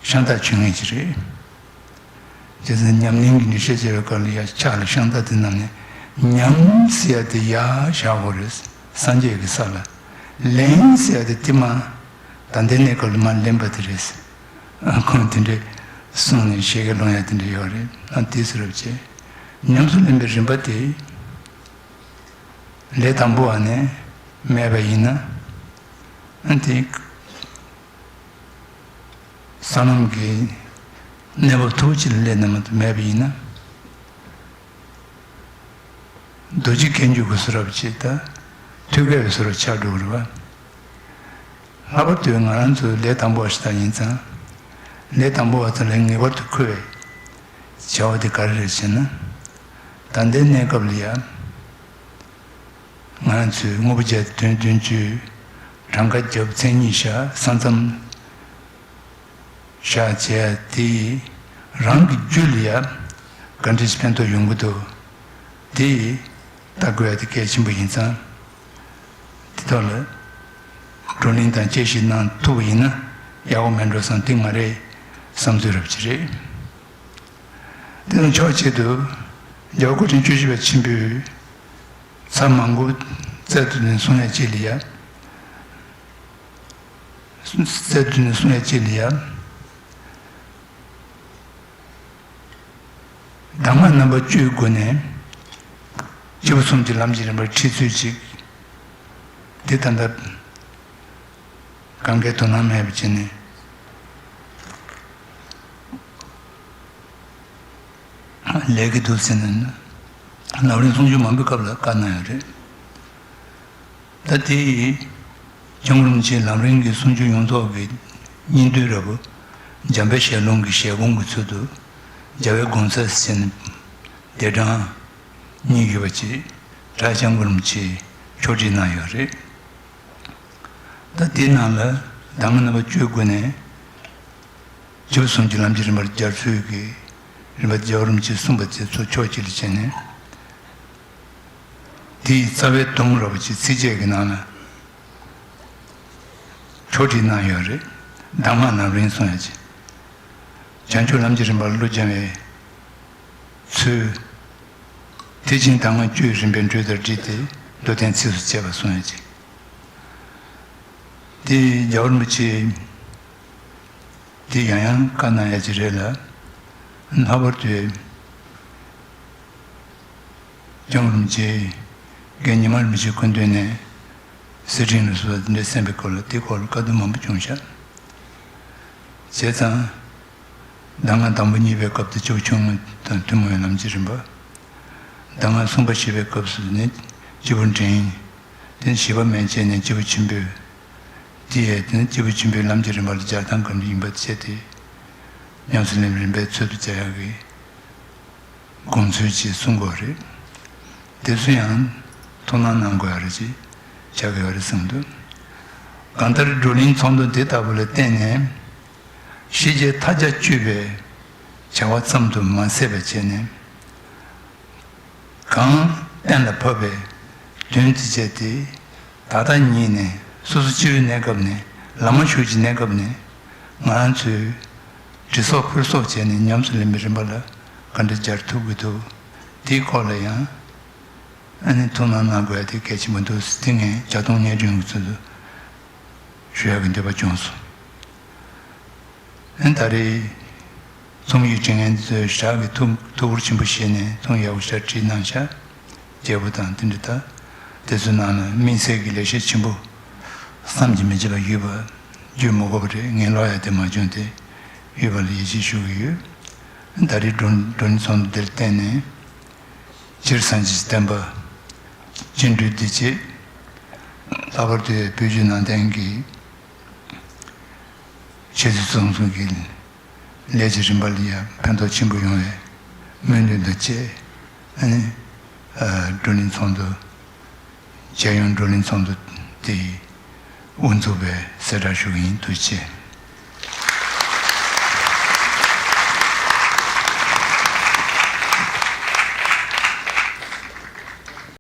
ཤང་ཏ་ཆོས་ངེས་ཀྱི་རེད། བྱས་ཙང་ཉམས་ལེན་གྱི་འགྲེལ་བཤད་བྱེད་པའི་སྐབས་ལ་ཡ་ཕྱག་ལ་ཤང་ཏ་དེ་བསྣམས་ནས་ཉམས་ཟེར་ཡ་དེ་ཡར་བཞག་དགོས་རེད། སངས་རྒྱས་ཀྱི་ས་ལ། ལེན་ཟེར་ཡ་དེ་དེ་མ་ད་ལྟའི་གནས་སྐབས་ལ་མར་ལེན་པ་དེ་རེད། ཁོང་དེ་འདྲས་གསུངས་ནས་ཞེ་གི་ལོང་ཡ་དེ་འདྲས་ཡོད་རེད། ཨ་དེ་ཟེར་རབས་བྱས། ཉམས་སུ་ལེན་པའི་རིམ་པ་དེ་ལས་དང་པོ་བ་ནས་མེད་པ་ཡིན་ན། ཨ་དེ། སོ་ནམ་གྱི་གནས་བབ་མཐོ་པོ་ཅིག་ལ་སླེབས་ན་མ་གཏོགས་མེད་པ་ཡིན་ན། རྡོ་རྗེ་སྐྱེ་འཇུག་གི་བཟོ་འདྲ་ཅིག་དང་ཐོད་རྒལ་བའི་བཟོ་འདྲ་ཆགས་འགྲོ་གི་རེད་བ། ལྷག་པར་དུ་ང་རང་ཚོའི་ལས་དང་པོ་བ་ཞིག་ད་ཡིན་ཙང་། ལས་དང་པོ་བ་ཚོ་ལ་ངེས་པར་དུ་མཁོ་བའི་བྱ་བ་དེ་ག་རེ་རེད་ཟེར་ན། ད་ལྟའི་གནས་སྐབས་ལ་ཡང་། ང་ཚོས་དངོས་པོ་བརྒྱད་དོན་བདུན་ཅུ་གྲངས་ཀ་བརྒྱབ་མཚན་ཉིད་བཞག་ས་མཚམས་བཞག་བྱས་དེ་རང་གི་རྒྱུད་ལ་ཡ་ག་འདྲ་ཞིག་ཕན་ཐོགས་ཡོང་གི་འདུག་དེ་ལྟ་དགོས་ཡ་དེ་གལ་ཆེན་པོ་ཡིན་ཙང་། དེ་ཐོག་ལ་བགྲོ་གླེང་དང་དཔྱད་ཞིབ་གནང་ཐུབ་པ་ཡིན་ན་ཡག་པོ་མེད་འགྲོ་བསམ་དེ་ང་རའི་བསམ་ཚུལ་རབ་ཅིག་རེད། དེ་དང་ཕྱོགས་གཅིག་ཏུ་རྒྱལ་བ་སྐུ་ཕྲེང་བཅུ་བཞི་པ་ཆེན་པོས་ཚར་མང་པོ་རྩལ་དུ་ནས་གསུང་ཡ་གཅིག་ལ་ཡ། རྩལ་དུ་ནས་གསུང་ཡ་གཅིག་ལ་ཡ། གདམས་ངག་རྣམ་པ་བཅུའི་སྒོ་ནས་སྐྱེས་བུ་གསུམ་གྱི་ལམ་གྱི་རིམ་པར་ཁྲིད་ཚུལ་ཅིག་དེ་ད་ལྟ་གང་གའི་དོ་སྣང་མེད་པ་བྱས་ནས་ལས་ཀྱི་འདུག་ཟེར་ནས་ལམ་རིམ་གསུང་ཆོས་མང་པོའི་སྐབས་ལ་བཀའ་གནང་ཡོད་རེད། ད་དེ་ཡིས་སྐྱབས་མགོན་རིན་པོ་ཆེའི་ལམ་རིམ་གྱི་གསུང་ཆོས་ཡོངས་རྫོགས་ཀྱི་སྙིང་བསྡུས་རབ་བུ་འཇམ་དཔལ་ཞལ་ལུང་གི་ཞལ་སྒོམ་གྱི་ཚུལ་དུ་རྒྱལ་བའི་དགོངས་གསལ་ཟེར་ནས་ལྡེབ་གྲངས་གཉིས་ཡོད་པ་ཅིག་གྲྭ་སྐྱབས་མགོན་རིན་པོ་ཆེས་ཕྱོགས་སྒྲིག་གནང་ཡོད་རེད། ད་དེའི་ནང་ལ་གདམས་ངག་རྣམ་པ་བཅུའི་སྒོ་ནས་སྐྱེས་བུ་གསུམ་གྱི་ལམ་གྱི་རིམ་པར་སྦྱར་ཚུལ་གྱི་རིམ་པ་རྒྱལ་བ་རིན་པོ་ཆེས་གསུངས་པ་དེ་ཚོ་ཕྱོགས་གཅིག་ལ་བྱས་ནས། དེའི་རྩ་བའི་སྡོམ་རབ་ཅིག་ཚིགས་བཅད་ཀྱི་ནང་ལ་ཕྱོགས་སྒྲིག་གནང་ཡོད་རེད། གདམས་ངག་རྣམ་རིམ་གསུང་ཡ་ཅིག་བྱང་ཆུབ་ལམ་གྱི་རིམ་པར་བློ་སྦྱང་བའི་ཚུལ། དེ་བཞིན་གདམས་ངག་བཅུའི་རིམ་པའི་འགྲོས་དང་འབྲེལ་ཏེ་མདོ་དོན་ཚིགས་སུ་བཅད་པ་གསུང་ཡ་ཅིག་དེ་རྒྱལ་བ་རིན་པོ་ཆེ། དེ་ཡང་ཡང་བཀའ་གནང་ཡ་ཅིག་རེད་ལ། ལྷག་པར་དུ་སྐྱབས་མགོན་རིན་པོ་ཆེ་རྒན་ཉི་མ་རིན་པོ་ཆེའི་སྐུ་མདུན་ནས་གསེར་ཕྲེང་ལ་སོགས་པ་འདི་འདྲ་གསན་པའི་སྐོར་ལ་དེའི་སྐོར་ལ་བཀའ་བསྡུར་མང་པོ་བྱུང་ཤག་བྱས་ཙང་། གདམས་ངག་དང་པོ་གཉིས་པའི་སྐབས་དུ་སྐྱེས་བུ་ཆུང་ངུ་དང་ཐུན་མོང་བའི་ལམ་གྱི་རིམ་པ། གདམས་ངག་གསུམ་པ་བཞི་པའི་སྐབས་སུ་ནི་སྐྱེས་བུ་འབྲིང་། དེ་ནས་བཞི་པ་མན་ཆད་ནས་སྐྱེས་བུ་ཆེན་པོའི། དེ་ཡས་དེ་ནི་སྐྱེས་བུ་ཆེན་པོའི་ལམ་གྱི་རིམ་པ་ལ་སྦྱར་སྟངས་གང་འདྲ་ཡིན་པ་བྱས་ཏེ། ཉམས་སུ་ལེན་རིམ་པའི་ཚུལ་དུ་བྱ་ཡག་གི་དགོངས་ཚུལ་ཅིག་གསུང་དགོས་རེད། དེ་ཚོ་ཡང་ཐུགས་སྣང་གནང་དགོས་ཡག་རེ་ཅིག་ཆགས་ཀྱི་ཡོད་རེད་བསམ་འདུག་གང་ལྟར་བགྲོ་གླེང་ཚོགས་འདུ་དེ་ལྟ་བུ་ལ་བརྟེན་ནས། ཤེས་བྱའི་མཐའ་རྒྱ་གཅོད་པའི་བྱ་བ་ཙམ་དུ་མ་ཟད་པ་བྱས་ནས། གང་གཏན་ལ་ཕབ་པའི་དོན་དེ་བྱས་ཏེ། ད་ལྟ་ཉིད་ནས་སོ་སོ་སྐྱེ་བོའི་གནས་སྐབས་ནས་བླ་མ་མཆོག་གི་གནས་སྐབས་ནས་ང་རང་ཚོས་དྲི་སོགས་ཕུལ་སོགས་བྱས་ནས་ཉམས་སུ་ལེན་པའི་རིམ་པ་ལ་ག་འདྲ་སྦྱར་ཐུབ་ཀྱི་འདུག་དེའི་སྐོར་ལ་ཡང་ཨ་ནི་ཐུགས་སྣང་གནང་དགོས་ཡ་དེ་གལ་ཆེན་པོ་འདུག་དེ་ངས་བྱ་བཏང་སྙན་སྒྲོན་གྱི་ཚུལ་དུ་ཞུ་ཡག་གི་འདོད་པ་བྱུང་སོང་། ཨ་ད་རེས་རྩོམ་ཡིག་འབྲི་མཁན་ཚོས་ཞག་གི་ཐུགས་ཐུགས་ཁུར་ཆེན་པོ་བཞེས་ནས་རྩོམ་ཡག་པོ་ཞིག་བྲིས་གནང་ཤག་རྒྱལ་པོ་དང་དེ་འདྲ་ད་དེ་ཚོའི་ནང་ལ་དམིགས་བསལ་གྱི་ལེགས་བཤད་ཆེན་པོ་ བསམ་གྱིས་མི་ཁྱབ་པ་ཡོད་པ་བརྗོད་མི་དགོས་པ་རེད། ངས་ཀློག་ཡ་དེ་མ་བྱུང་སྟེ་ཡོད་པ་ལ་ཡིད་ཆེས་ཞུ་གི་ཡོད། ད་རེས་བགྲོ་བགྲོ་གླེང་ཚོགས་འདུ་འདིར་བརྟེན་ནས་སྤྱིར་སངས་རྒྱས་ཀྱི་བསྟན་པ་བཅིངས་འགྲོལ་བདེ་སྐྱིད། ལྷག་པར་དུ་བོད་བརྒྱུད་ནང་བསྟན་གྱི་ཆོས་སྲིད་གཙང་སྲུང་གི་ལས་ཀྱི་རིམ་པ་ལ་ཡང་ཕན་ཐོགས་ཆེན་པོ་ཡོང་བའི་སྨོན་འདུན་དང་བཅས། ཨ་ནི་ཨ་བགྲོ་གླེང་ཚོགས་འདུ། རྒྱལ་ཡོངས་བགྲོ་གླེང་ཚོགས་འདུ་དེའི་དབུ་འཛུགས་པའི་གསལ་བསྒྲགས་ཞུ་གི་ཡིན། ཐུགས་རྗེ་ཆེ།